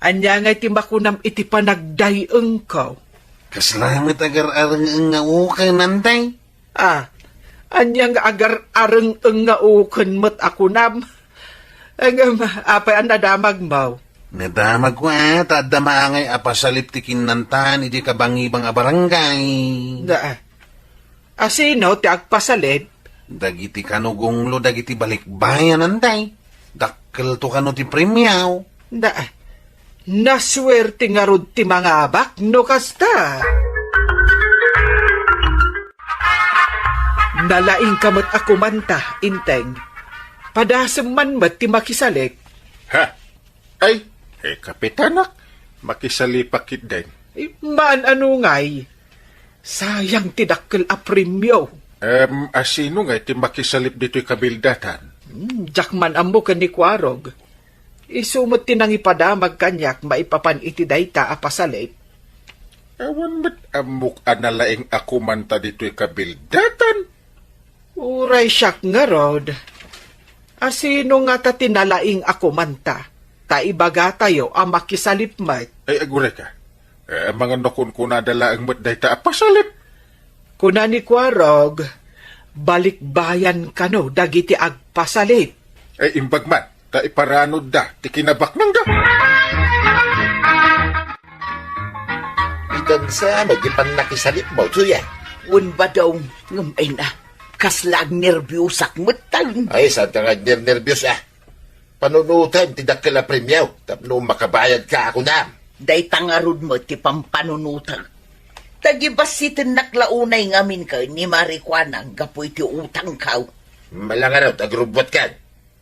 ania ngay ti makunam iti panagday-engko? Kasla met agar-areng-eng nga uken, antay? Ah, ania nga agar-areng-eng nga uken met a kunam? Ngem, apay a nadamagmo? Nadamagko a, ta adda maangay a pasalip ti kinnantaan idiay kabangibang a barangay. Da, ah. Asino ti agpasalip? Dagiti kano gunglo dagiti balikbayan, antay. Dakkelto kano ti premio. Da, ah. Nasuerte ngarud ti mangabak no kasta. Nalaingka met a kumanta, Inteng. Padasem man met ti makisalip. Ha? Ay, eh, kapitanak, makisalipak ketdin. Eh, maan-ano ngay? Sayang ti dakkel a premio. Em, asino ngay ti makisalip ditoy kabildatan? Hmm, diak man ammo ken ni Kuarog. Isu met ti nangipadamag kaniak maipapan iti dayta a pasalip. Awan met ammok a nalaing a kumanta ditoy kabildatan. Uray siak ngarud. Asino ngata ti nalaing a kumanta? Ta ibagatayo a makisalip met. Ay, agurayka. Eh, amangan no kunkunada laeng met dayta a pasalip. Kuna ni Kuarog, balikbayan kano dagiti agpasalip. Ay, imbag man, ta iparanodda ti kinabaknangda. Itan sa, no, di pannakisalipmo, Tuya. Wen, Badong, ngem ay na, kasla agnerbiosak metten. Ay, saan ta nga agnernerbios, ah? Panunotem ti dakkel a premio tapno makabayadka a kunam. Dayta ngarud met ti pampanunotek. Tagibassitennak la unay ngamin ken ni Mari Kuanang gapu iti utangko. Mala ngarud, agrubbuatkan.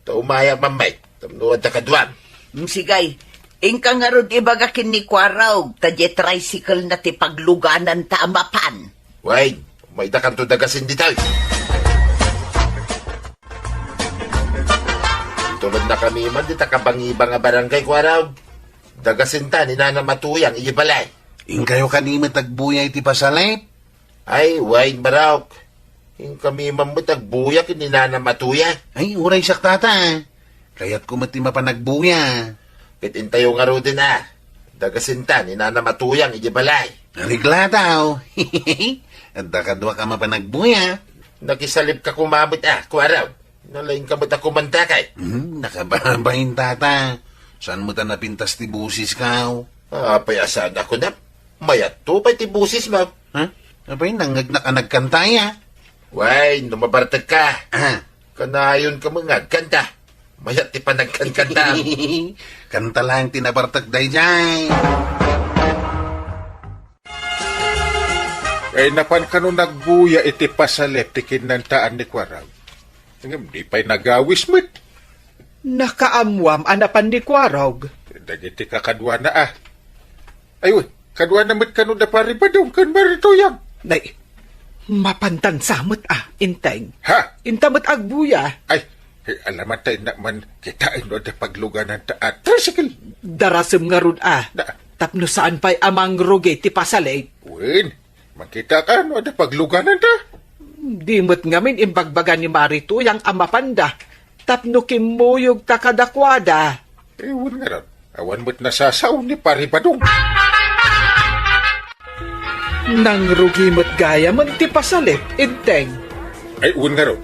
Ta umayak mammay, tapno adda kaduam. Mm, sige. Inka ngarud ibaga ken ni Kuarog, ta diay tricycle na ti paglugananta a mapan. Wen, maydakanto dagasin ditoy. Itulodnakami man dita kabangibang a barangay, Kuarog. Dagasinta ni Nanam a Tuyang idiay balay. Inkayo kanimet agbuya iti pasalip? Ay, wen, Barok. Inkami man met agbuya ken ni Nanam a Tuyang. Ay, uray siak, Tata. Kayatko met ti mapan agbuya. Ket intayo ngaruden a. Dagasinta ni Nanam a Tuyang idiay balay. Areglataw. Adda kaduak a mapan agbuya. Nakisalipka koma met a, Kuarog. Nalaingka met a kumanta kay. Hmm, nakababain, Tata. Saan met a napintas ti bosisko? Apay a saan a kunam? Mayatto pay ti bosismo. Ha? Apay, nangngegnak a nagkanta, ya? Wen, no mabartekka. Ah. Kanayonka met nga agkanta. Mayat ti panagkankanta. Kanta laeng ti nabartek daydiay. Ay, napan kano nagbuya iti pasalip ti kinnantaan ni Kuarog. Ngem di pay nagawis met. Nakaammuam a napan ni Kuarog. Dagiti kakaduana, ah. Ay, uy, kaduana met kano da Pari Badong ken Mari Tuyang. Nay, mapantan sa met, ah, Inteng. Ha? Inta met agbuya. Ay, eh, alamanta innak man, kitaen no adda paglugananta a tricycle. Darasem ngarud, ah. Da. Tapno saan pay a mangrugi ti pasalip. Wen, makita ka no adda paglugananta. Di met ngamin imbagbaga ni Mari Tuyang a mapanda. Tapno kimmuyogta kadakuada. Eh, wen ngarud, awan met nasasao ni Pari Badong. Nangrugi met gayam ti pasalip, Inteng. Ay, wen ngarud.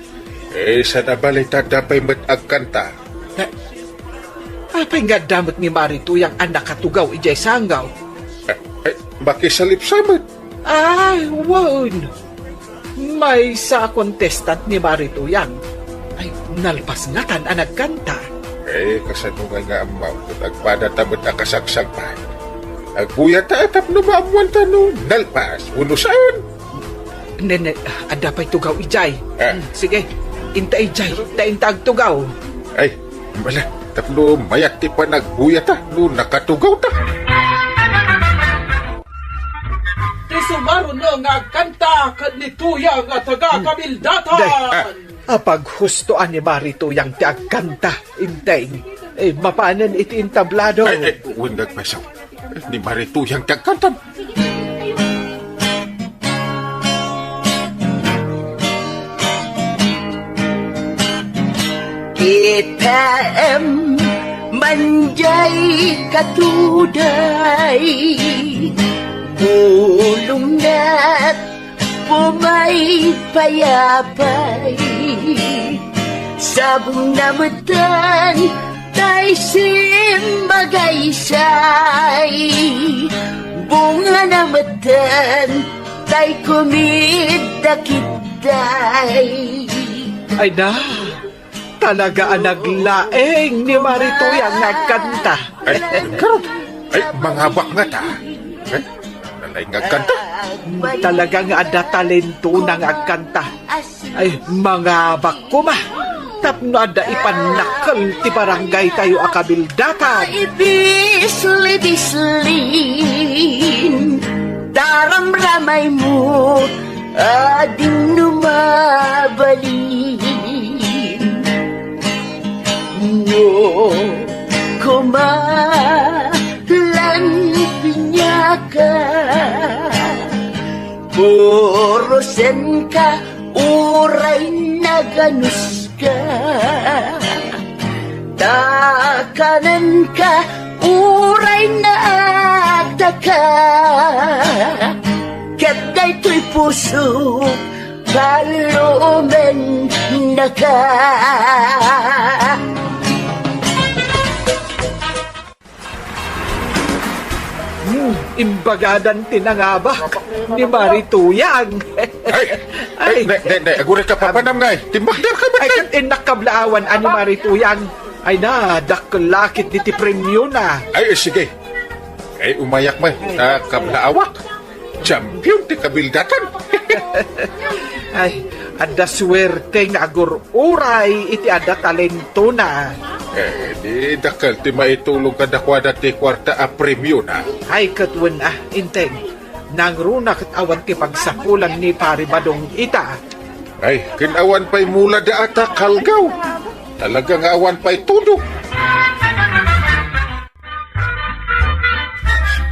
Eh, saan a bale ta adda pay met agkanta. Eh, apay nga adda met ni Mari Tuyang a nakatugaw idiay sangaw? Eh, eh, makisalip sa met. Ay, wen. Maysa a contestant ni Mari Tuyang. Ay, nalpas ngatan a nagkanta. Eh, kasano nga nga ammo, ket agpadata met a kasagsagpa. Agbuyata a tapno maammuanta no nalpas, wenno saan. Nene, adda pay tugaw idiay. Ah. Hmm, sige, inta idiay, ta inta agtugaw. Ay, mala, tapno mayat ti panagbuyata no nakatugawta. Ti sumaruno nga agkanta ken ni Tuyang a taga Kabildatan. Day, ah, apaghusto a ni Mari Tuyang ti agkanta, Inteng. Eh, mapanen iti entablado. Ay, ay, wen, nagpasaw. Ni Mari Tuyang ti agkanta. Kitaem man diay katuday, bulongna pumaypayapay, sabongna metten tay simmagaysay, bungana metten tay kumidda kitday. Ay na, talaga a naglaeng ni Mari Tuyang nga agkanta. Ay, ngarud, Ay, mangabak ngata. Eh, nalay nga agkanta. Talaga nga adda talentona nga agkanta. Ay, mangabak koma. Tapno adda ipannakkel ti barangay tayo a kabildatan. Ay, bisli-bislin, daramramay mo, ading no mabalin. No koma lan piniaka, purosen ka, uray naganus ka. Takanen ka, uray naagta ka. Ket daytoy puso, palumen naka. Hmm, imbagadan ti nangabak ni Mari Tuyang. Ay, ay, ay, ne, ne, ne, aguray ka papanam ngay. Timbagder ka, ay, ket innak kablaawan a ni Mari Tuyang. Ay na, dakkel lakit diti premiona. Ay, sige. Ay, umayak may, ta kablaawak. Champion ti kabildatan. Ay, adda suerte nga agur-uray iti adda talentona. Eh, di dakkel ti maitulong kadakuada ti kuarta a premiona. Ay, ket wen a, Enteng. Nangruna ket awan ti pagsapulan ni Pari Badong ita. Ay, ken awan pay mula da ata kalgaw. Talaga nga awan pay todo.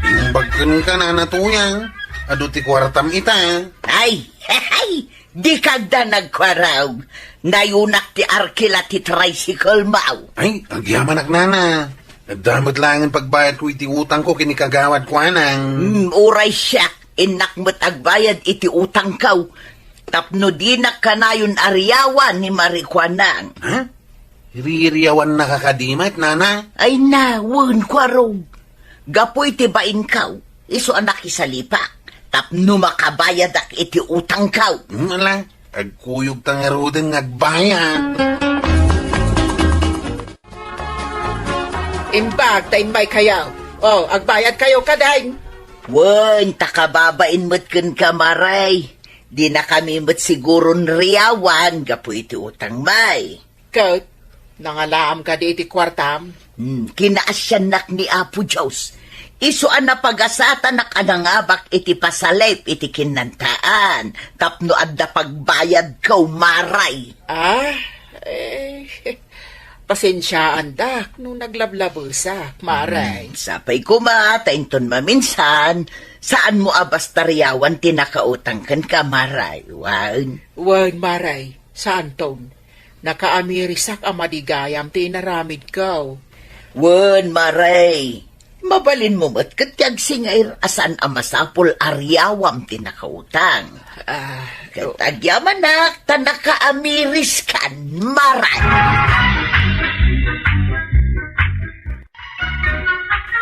Imbag kenka, Nana Tuyang, adu ti kuartam ita. Ay, ay, dika agda nagkuarog. Nayunak ti arkila ti tricycle mo. Ay, agyamanak, Nana. Adda met laengen pagbayadko iti utangko ken ni Kagawad Kuanang. Hmm, uray siak, innak met agbayad iti utangko. Tapno dinak kanayon a riawan ni Mari Kuanang. Ha? Ririyawannaka kadi met, Nana? Ay na, wen, kuarog. Gapu iti bainko, isu a nakisalipak, tapno makabayadak iti utangko. Hmm, ala, agkuyogta ngaruden nga agbayad. Imbag ta immaykayo. O, agbayadkayo kadin. Wen, ta kababain met kenka, Mari. Dinakami met siguron riawan gapu iti utangmi. Ket, nangalaam kadi iti kuartam? Hmm, kinaasiannak ni Apo Dios. Isu a napagasatanak a nangabak iti pasalip iti kinnantaan, tapno adda pagbayadko, Mari. Ah, eh, pasensiaandak no naglablabesak, Mari. Hmm, sapay koma, ta inton maminsan, saanmo a basta riawan ti nakautang kenka, Mari. Wen. Wen, Mari, saanton. Nakaamirisak a madi gayam ti inaramidko. Wen, Mari, mabalinmo met ket ti agsingair a saan a masapul a riawam ti nakautang. Ah, ket agyamanak ta nakaamiriskan, Mari.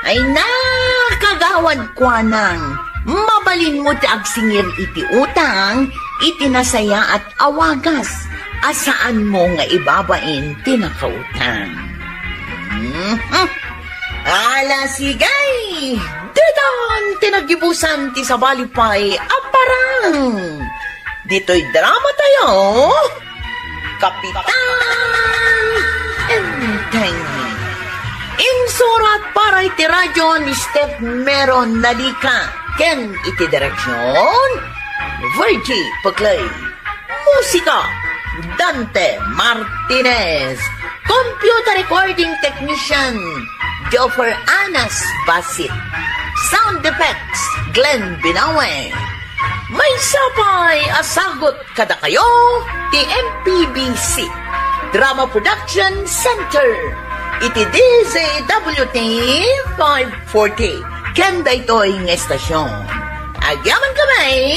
Ay na, Kagawad Kuanang, mabalinmo ti agsingir iti utang iti nasayaat a wagas a saanmo nga ibabain ti nakautang. Mhm. Ala, sige! Ditan ti naggibusan ti sabali pay a parang! Ditoy drama tayo, Kapitan Enteng. Insurat para iti radyo ni Steph Meron Nalica ken iti direksyon, Virgie Peclay. Musika, Dante Martinez. Computer recording technician, Joffer Anas Basit. Sound effects, Glenn Binawe. Maysa pay a sagut kadakayo ti M P B C Drama Production Center iti D Z W T five forty ken daytoy nga estasyon. Agyaman kami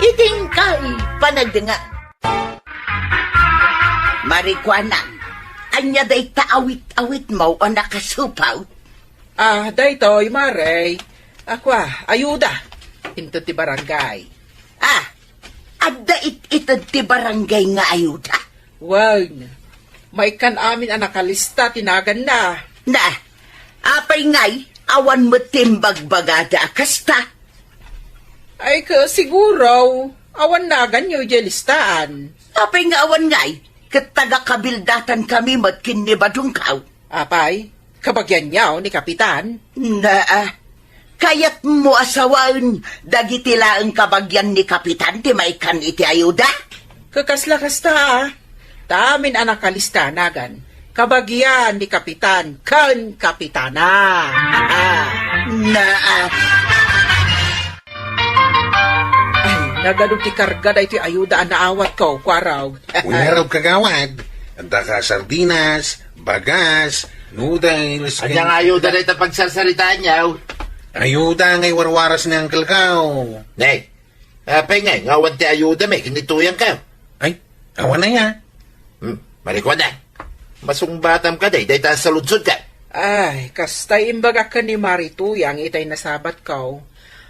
iti inkay panagdengngeg. Mari Kuanang, ania dayta awit-awitmo a nakasupaw? Ah, daytoy, Mari. Akua, ayuda. Inton ti barangay. Ah, adda it-ited ti barangay nga ayuda? Wen, maikkan amin a nakalista ti naganna. Na, apay ngay? awan met ti imbagbagada a kasta. Ay, ka, siguro, awan naganyo idiay listaan. Apay nga awan ngay, ket taga-kabildatan kami met ken ni Badongkaw. Apay, kabagianyo ni Kapitan? Naa, kayatmo a sawaen dagiti laeng kabagian ni Kapitan ti maikkan iti ayuda? Kakasla kasta, a. Ta amin a nakalista nagan, kabagian ni Kapitan ken Kapitana. Naa. Ay, nagadu ti karga daytoy ayuda a naawatko, Kuarog. Wen ngarud, kagawad, adda ka sardinas, bagas, noodles, ken... Ania nga ayuda dayta pagsarsaritaanyo? Ayuda nga iwarwaras ni Uncle ko. Nay, apay ngay nga awan ti ayuda met ken ni Tuyang ka? Ay, awan aya. Hmm, Marikuana. Masungbatam kadi dayta a saludsodka. Ay, kasta imbagak ken ni Mari Tuyang itay nasabatko.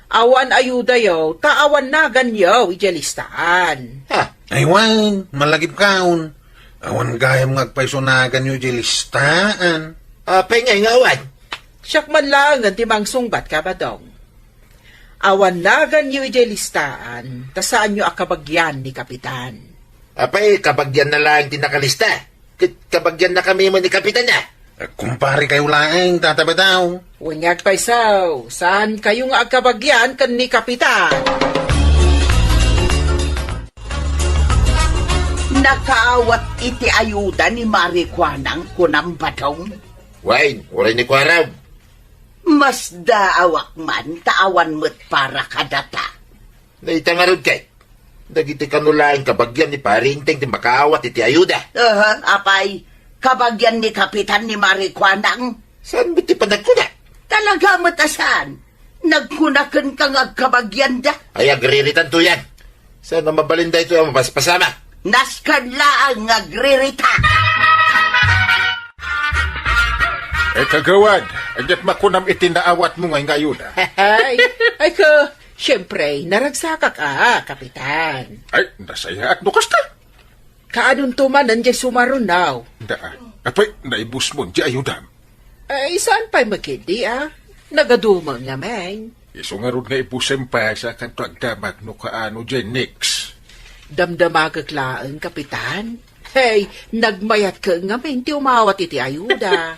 Awan ayudayo, ta awan naganyo idiay listaan. Ha? Ay wen, malagipkon. Awan gayam nga agpayso naganyo idiay listaan. Apay ngay nga awan? Siak man laengen ti mangsungbat, Kabadong. Awan naganyo idiay listaan, ta saanyo a kabagian ni Kapitan. Apay, kabagianna laeng ti nakalista? Ket kabagiannakami met ni Kapitan, a? Eh, kumpare kayo laeng, Tata Badaw. Wen nga agpayso, saan kayo nga agkabagian ken ni Kapitan? Nakaawat iti ayuda ni Mari Kuanang, kunam, Badong? Wen, uray ni Kuarog. Masdaawak man ta awan met para kadata. Dayta ngarud ket, dagiti kano laeng kabagian ni Pari Enteng ti makaawat iti ayuda. Aha, apay, kabagian ni Kapitan ni Mari Kuanang? Saan met ti panagkuna? Talaga met a saan. Nagkuna kenka nga agkabagianda. Ay, agriritan, Tuyang. Saan a mabalin daytoy a mapaspasama? Nasken laeng nga agririta. Eh, kagawad, aniat makunam iti naawatmo ngay nga ayuda? Ay, ay, ka, siyempre, naragsakak a, Kapitan. Ay, nasayaat no kasta. Kaanonto manen diay sumarunaw? Daa. Apay, naibusmon diay ayudam? Ay, saan pay makidi, a? Nagaduma ngamin. Isu ngarud nga ibusem pay, sakanto agdamag no kaano diay next. Damdamagek laeng, Kapitan. Hey, nagmayat ka ngamin ti umawat iti ayuda.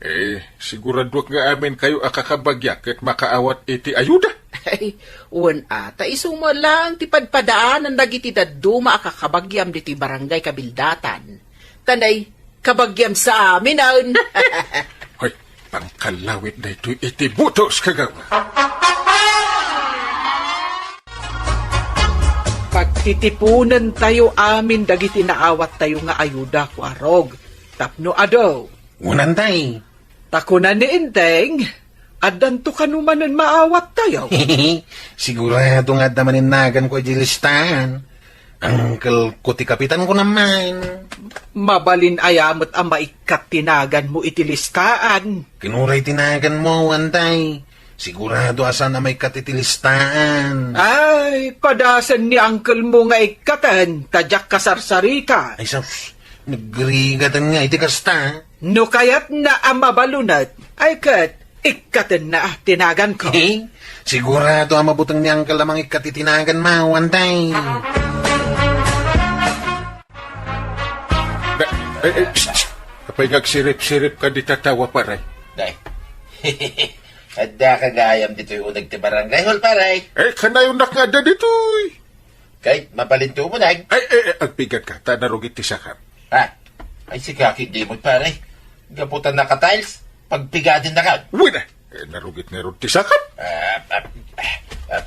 Eh, siguraduak nga amin kayo a kakabagiak ket makaawat iti ayuda. Ay, wen a, ta isu met laeng ti padpadaanan dagiti dadduma a kakabagiam ditoy barangay Kabildatan. Ta nay, kabagiam sa amin, awn. Hoy, pangkallawit daytoy iti butos, kagawad. Pagtitiponentayo amin dagiti naawattayo nga ayuda, Kuarog, tapno adu. Wen, Antay. Ta kuna ni Enteng, addanto kano manen maawattayo? Sigurado nga adda manen naganko iti listaan. Uncle ko ti kapitan ko naman. Mabalin aya met a maikkat ti naganmo iti listaan? Ken uray ti naganmo, Antay. Sigurado a saan a maikkat iti listaan. Ay, padasen ni uncle mo nga ikkaten, ta diak kasarsarita. Ay, sus, nagrigaten nga iti kasta. No kayatna a mabalunet, ay ket, ikkatenna ti naganko. Eh, sigurado a mabuteng ni uncle a mangikkat iti naganmo, Antay. Da, eh, eh, shh, shh. Apay nga agsirip-sirip ka di tatawa, pare? Day. Adda ka gayam ditoy uneg ti barangay hall, pare. Eh, kanayon nak nga adda ditoy. Kay, mabalinto mo, Nag. Ay, eh, eh, agpigat ka, ta narugit ti sakam. Ha? Ay, si Kaki Dimot, pare. Gaputan na ka tiles, pagpigatin na ka. Uy na! Eh, narugit ngarud ti sakam. Ah, ah, ah, ah.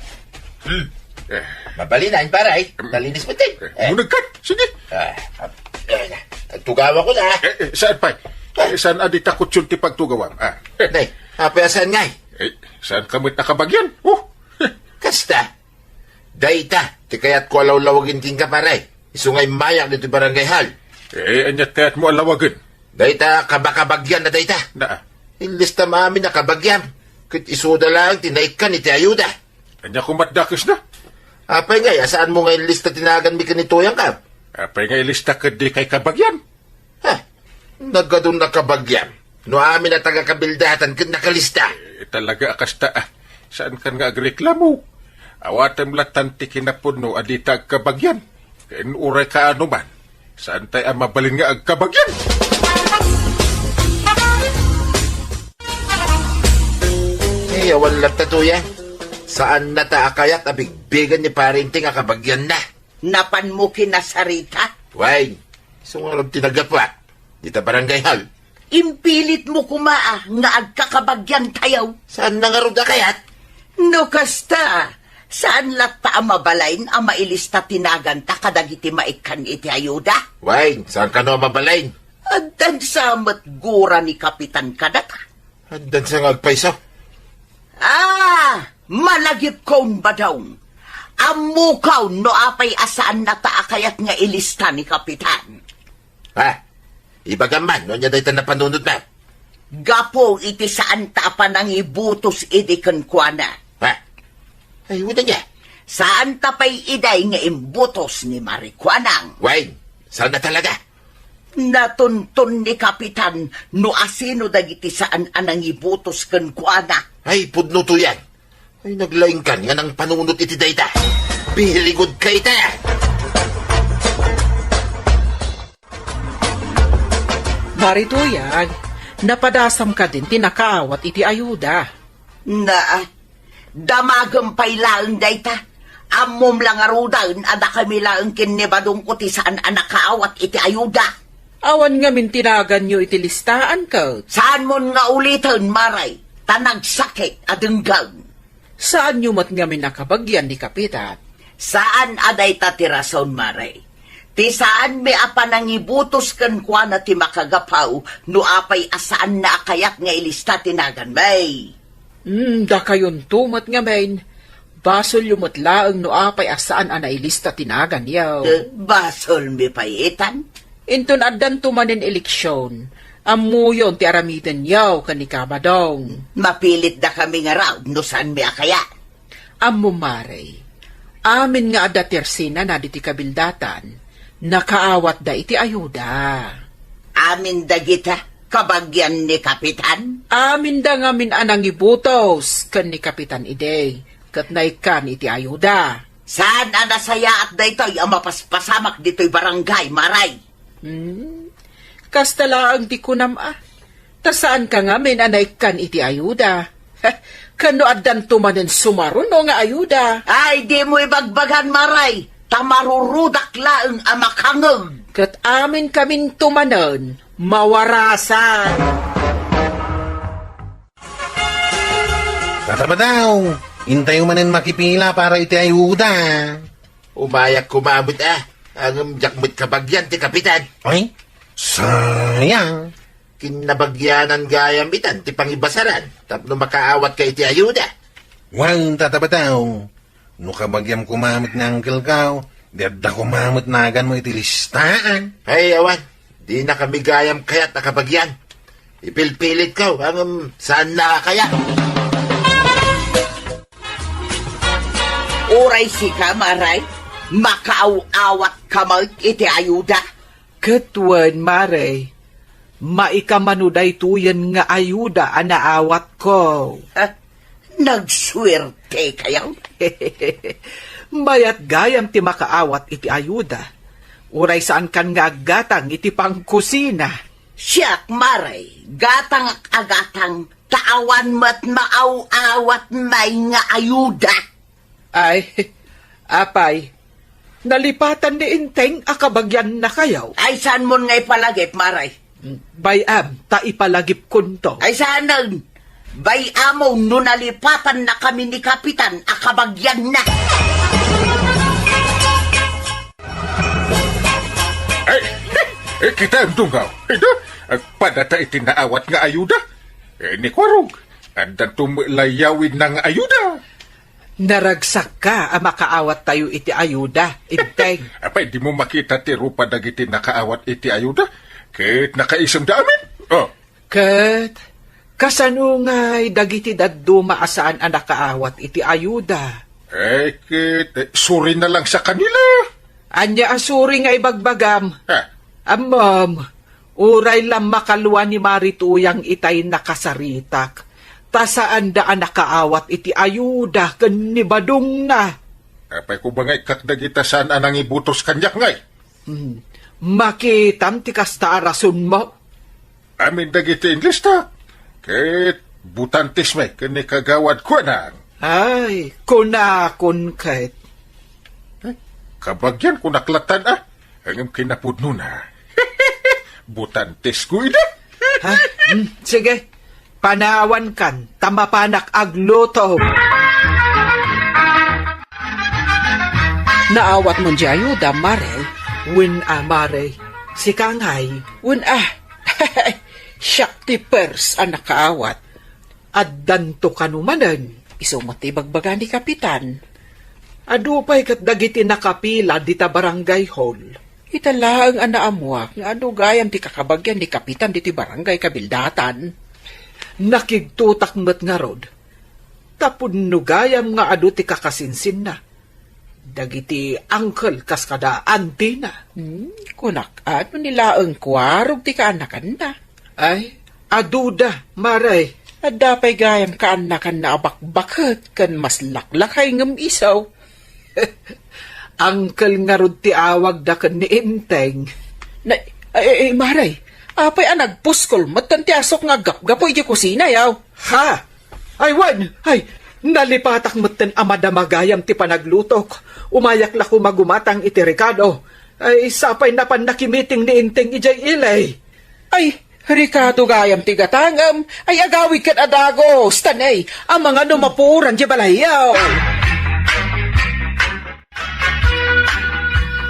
Hmm. Eh. Mabalin, pare. Hmm. Nalinis mo, Ting. Eh, eh. Munag ka. Sige. Ah, ah, eh, tugawa ko na. Eh, eh, saan pa? Eh, saan a di takot yun ti pagtugawam? Ah. Eh. Nay, apa saan ngay? Eh, saan ka met nakabagian? Oh. Kasta. Dayta, ti kayatko a lawlawagen kenka, pare. Isu nga immayak ditoy barangay hall. Eh, aniat kayatmo a lawagen? Dayta, kabakabagian na dayta. Naa. Illista maamin a kabagiam. Ket isuda laeng ti naikkan iti ayuda. Ania komat dakesna? Apay ngay, a saanmo nga illista ti naganmi ken ni Tuyang ka? Apay nga illista ket di kay kabagian? Ha? Nagadun a kabagiam. No amin a taga-Kabildatan ket nakalista. Eh, Talaga a kasta, ah. Saankan nga agreklamo? Awatem lattan ti kinapudno a dita agkabagian. Ken uray kaano man, saantay a mabalin nga agkabagian. Eh, awan latta, Tuya. Saannata a kayat a bigbigen ni Pare Enteng a kabagianna. Napanmo kinasarita? Wen, isu ngarud ti naggapu, ah. Dita barangay hall. Impilitmo koma, ah, nga agkakabagiantayo. Saanna ngarud a kayat? No kasta, saan latta a mabalin a mailista ti naganta kadagiti maikkan iti ayuda? Wen, saan kano a mabalin? Addan sa met gura ni Kapitan kadata. Addan sa nga agpayso. Ah, malagipkon, Badong. Ammokon no apay a saannata a kayat nga ilista ni Kapitan. Ah, ibagam man, no ania dayta napanunotna? Gapu iti saanta a panangibutos idi kenkuana. Ah, ay, wen ania? Saanta pay idi nga imbutos ni Marikuanang. Wen, saanna talaga? Natunton ni Kapitan no asino dagiti saan a nangibutos kenkuana. Ay, pudno, Tuyang. Ay, naglaingkan nga nangpanunot iti dayta. Very good ka ita. Mari Tuyang, napadasam kadin ti nakaawat iti ayuda. Na, damagem pay laeng dayta. Ammom la ngaruden a dakami laeng ken ni Badongko ti saan a nakaawat iti ayuda. Awan ngamin ti naganyo iti listaan, ket? Saanmon nga uliten, Mare, ta nagsakit a denggen. Saanyo met ngamin a kabagian ni Kapitan? Saan a dayta ti rason, Mare. Ti saanmi a panangibutos kenkuana ti makagapu no apay a saanna a kayat nga ilista ti naganmi. Hmm, dakayonto met ngamin. Basolyo met laeng no apay a saan a nailista ti naganyo. Eh, basolmi pay itan? Inton addanto manen eleksion, ammoyon ti aramidenyo ken ni Kabadong. Mapilit dakami ngarud no saanmi a kayat. Ammom, Mare, amin nga adda ti arsinana ditoy kabildatan, nakaawatda iti ayuda. Amin dagita, kabagian ni Kapitan? Aminda ngamin a nangibutos ken ni Kapitan idi, ket naikkan iti ayuda. Saan a nasayaat daytoy a mapaspasamak ditoy barangay, Mare? Hmm? Kasta laeng ti kunam a. Ta saanka ngamin a naikkan iti ayuda. Heh, ken no addanto manen sumaruno nga ayuda? Ay, dimo ibagbagan, Mare, ta marurudak laeng a makangeg. Ket aminkaminto manen mawarasan. Tata Badong, intayo manen makipila para iti ayuda. Umayak koma met, ah. Ngem diak met kabagian ti Kapitan. Ay, sayang. Kinnabagianan gayam itan ti pangibasaran tapno makaawatka iti ayuda. Wen, Tata Badong, no kabagiam koma met ni Uncle Kao, di adda koma met naganmo iti listaan. Ay, awan. Dinakami gayam kayat a kabagian. Ipilpilitko, ngem saanna a kayat. Uray sika, Mare, makaaw-awatka met iti ayuda. Ket wen, Mare, maikamano daytoyen nga ayuda a naawatko. Ha? Nagsuertekayo? Mayat gayam ti makaawat iti ayuda. Uray saankan nga aggatang iti pangkusina. Siak, Mare, gatangak a gatang, ta awan met maaw-awatmi nga ayuda. Ay, apay, nalipatan ni Enteng a kabagiannakayo? Ay, saanmon nga ipalagip, Mare? Bay-am, ta ipalagipkonto. Ay, saanen. Bay-amon no nalipatannakami ni Kapitan a kabagianna. Ay, eh, kitaem, Dunggaw. Ida, agpadata iti naawat nga ayuda. Eh, ni Kuarog, addanto met layawidna nga ayuda. Naragsakka a makaawattayo iti ayuda, Enteng. Apay, dimo makita ti rupa dagiti nakaawat iti ayuda? Ket nakaisemda amin. Oh. Ket, kasano ngay dagiti dadduma a saan a nakaawat iti ayuda? Eh, ket, eh, surina laeng sa kanila. Ania a suri nga ibagbagam? Ah. Ammom, uray la makalua ni Mari Tuyang itay nakasaritak, Ta saanda a nakaawat iti ayuda ken ni Badongna. Apay ko ba nga ikkak dagita saan a nangibutos kaniak ngay? Hmm. Makitam ti kasta a rasonmo? Amin dagiti inlista. Ket butantes met ken ni Kagawad Kuanang. Ay, kunakon ket. Eh, kabagyan kunak latan, ah. Ngem kinapudnona. Butantes ko ida. Ha? Hmm, sige. Panawankan, ta mapanak agluto. Naawatmon diay ayuda, Mare? Wen a, Mare. Sika ngay? Wen a. Siak ti pers a nakaawat. Addanto kano manen? Isu met ti ibagbaga ni Kapitan. Adu pay ket dagiti nakapila dita barangay hall. Ita laeng a naammuak nga adu gayam ti kakabagian ni Kapitan ditoy barangay kabildatan. Nakigtotak met ngarud. Ta pudno gayam nga adu ti kakasinsinna. Dagiti uncle kas kada antina. Hmm, kunak, adu ni laeng kuarog ti kaanakanna. Ay, aduda, Mare. Adda pay gayam kaanakanna a bakbaket ken maslaklakay ngem isu. Uncle ngarud ti awagda ken ni Enteng. Na, ay, ay, ay, Mare, apay a nagpuskol metten ti asuk nga aggapgapu idiay kusina, yaw? Ha? Ay, wen! Ay, nalipatak metten a madama gayam ti panaglutok. Umayak la koma gumatang iti rekado. Ay, sapay napan nakimiting ni Enteng idiay ili. Ay, rekado gayam ti gatangem. Ay, agawid ket a dagus, ta nay, amangan no mapuoran diay balayyo.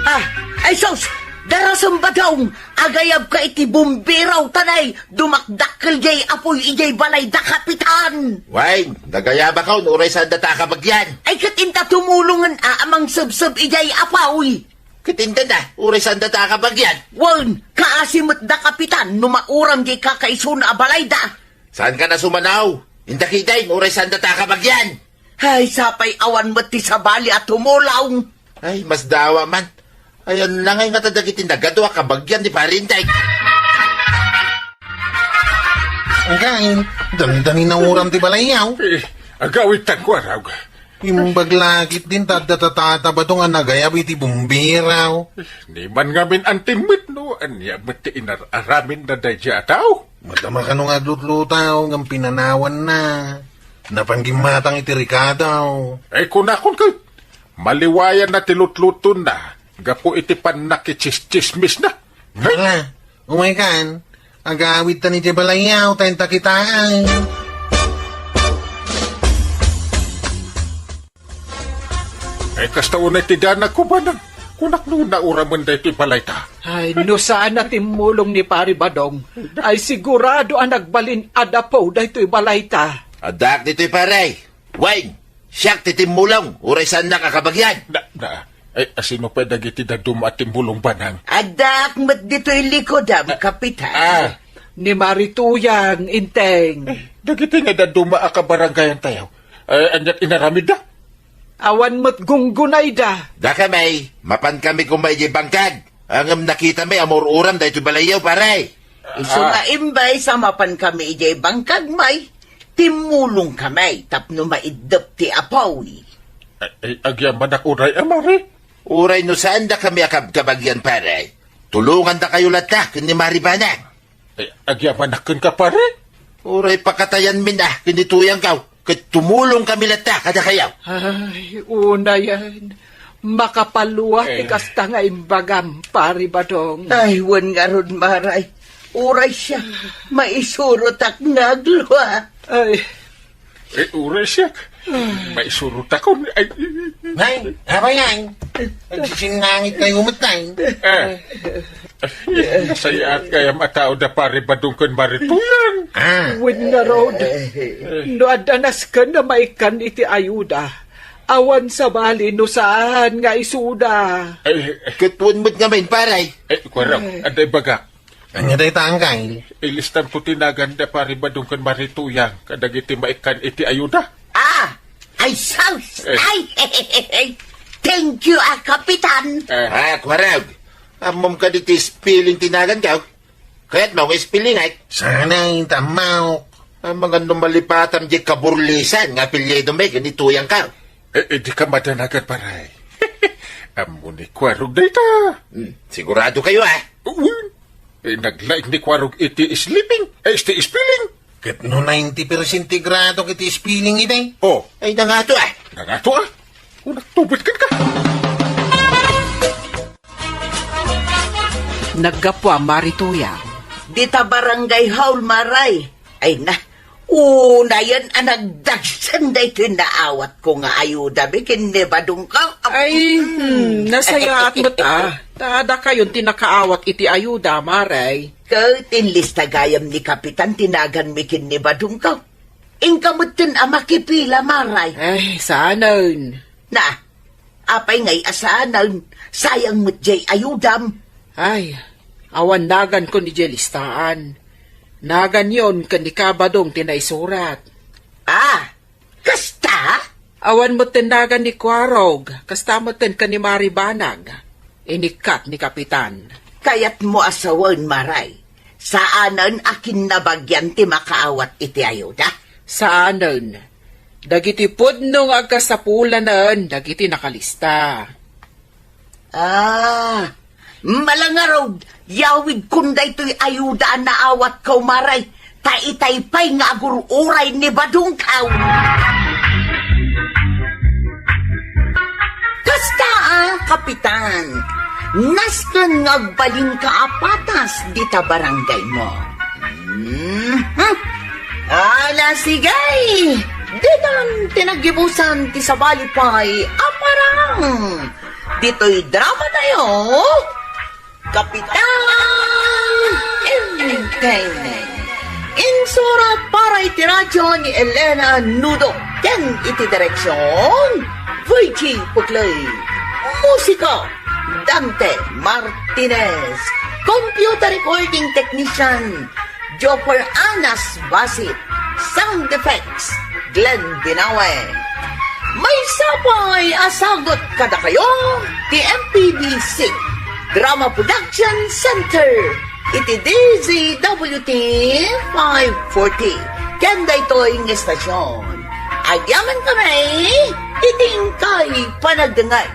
Ah, ay sus! Darasem, Badong! Agayabka iti bumbero, ta nay, dumakdakkel diay apuy idiay balayda, Kapitan! Wen, nagayabakon, uray saanda ta a kabagian. Ay, ket inta tumulongen a, a mangsebseb idiay apuy. Ket inta na, uray saanda ta a kabagian. Wen, kaasi met da, Kapitan, no mauram diay kakaisuna a balayda. Saankan a sumanaw? Inta kitaen, uray saanda ta a kabagian. Ay, sapay awan met ti sabali a tumulong. Ay, masdawa man. Ay, ania ngay ngata dagiti nagadu a kabagian ni Pari Enteng? Agay, dandani nauram ti balayyo. Eh, agawid tan kuarog. Imbag la ketdin ta adda tatata Badong a nagayab iti bumbero. Ni man ngamin antim met no ania met ti inar-araminna daydiay a tao. Madama kano nga aglutlutaw ngem pinanawanna. Napan gimmatang iti rekado. Ay, kunakon ket, maliwayanna ti lutlutonna gapu iti pannakitsistsismisna. Hala, umaykan, agawidtan idiay balayyo, ta inta kitaen. Ay, kasta unay ti danagko, Badong. Kunak no nauramen daytoy balayta. Ay, no saan a timmulong ni Pari Badong, ay sigurado a nagbalin a dapo daytoy balayta. Addaak ditoy, pare. Wen, siak ti timmulong, uray saannak a kabagian. Na, na, ay, asino pay dagiti dadduma a timmulong, Badong? Addaak met ditoy likodam, Kapitan. Ah. Ni Mari Tuyang, Enteng. Dagiti nga dadduma a kabarangayantayo, eh, aniat inaramidda? Awan met gunggunayda. Dakami, mapankami koma idiay bangkag. Ngem nakitami a maur-uram daytoy balayyo, pare. Isu nga imbes a mapankami idiay bangkag, may timmulongkami tapno maiddep ti apuy. Ay, ay, agyamanak unay a, Mari. Uray no saandakami a kabkabagian, pare, tulongandakayo latta ken ni Mari Badong. Ay, agyamanak kenka, pare. Uray pakatayanmin a ken ni Tuyangko, ket tumulongkami latta kadakayo. Ay, unayen, makapalua ti Eh. kasta nga imbagam, Pari Badong. Ay, wen ngarud, Mari. Uray siak, maisurotak nga aglua. Ay, Eh, uray siak. Maisurotakon. Ay, Nay, apay, Nay? Nagsisinnangit kayo met, Nay. Eh. Nasayaat gayam a tao da Pari Badong ken Mari Tuyang. Ah. Wen ngarud, no adda nasken a maikkan iti ayuda, awan sabali no saan nga isuda. Ay, Ket wen met ngamin, pare. Eh, kuarog, adda ibagak. Ania dayta, Angkay? Ilistamko ti nagan da Pari Badong ken Mari Tuyang kadagiti maikkan iti ayuda. Ah! Ay, sus! Eh. Ay! Thank you, ah, Kapitan! Eh. Ah, kuarog. Ammom kadi ti spelling ti naganko? Kayatmo nga spellingek? Saan a, inta ammok. Amangan no malipatam di kaburlisan nga apelyido met ken ituyangko. Eh, eh, di ka madanagan, pare. Ammo ni Kuarog dayta. Hmm, sigurado kayo, ah. Uy, eh, naglaing ni Kuarog iti sleeping, eh, iti spelling. Ket no ninety percent ti gradok iti spelling iti? Oh. Ay, nangato, ah. Nangato, ah. Unat tubad ka. Naggapu a Mari Tuyang. Dita barangay hall, Maray. Ay na, unayen a nagdagsen daytoy naawatko nga ayuda mi ken ni Badongko. Ay, hmm, nasayaat met a. Ta dakayon ti nakaawat iti ayuda, Maray. Ket inlista gayam ni Kapitan ti naganmi ken ni Badongko. Inka metten a makipila, Maray. Ay, saanen. Na, apay ngay a saanen? Sayang met jay ayudam. Ay, awan naganko idiay listaan. Naganyon ken ni Kabadong ti naisurat. Ah, kasta? Awan metten nagan ni Kuarog, kasta metten ken ni Mari Banag. Inikkat ni Kapitan. Kayatmo a sawen, Maray, saanen a kinnabagian ti makaawat iti ayuda? Saanen. Dagiti pudno nga agkasapulanen dagiti nakalista. Ah, malangarud, yawidkon daytoy ayuda a naawatko, Maray. Ta itay pay nga agur-uray ni Badongko. Kasta a, Kapitan, nasken nga agbalinka a patas dita barangaymo. Mhm. Ala, sige! Ditan ti naggibusan ti sabali pay a parang ditoy drama tayo. Kapitan Entertainment. Insurat para iti radyo ni Elena Nudo ken iti direksyon, Virgie Puclay. Musika, Dante Martinez. Computer recording technician, Jopper Anas Basit. Sound effects, Glenn Binawe. Maysa pay a sagut kadakayo ti M P B C Drama Production Center iti D Z W T five forty. Ken daytoy nga estasyon, agyaman kami iti inkay panagdengngeg.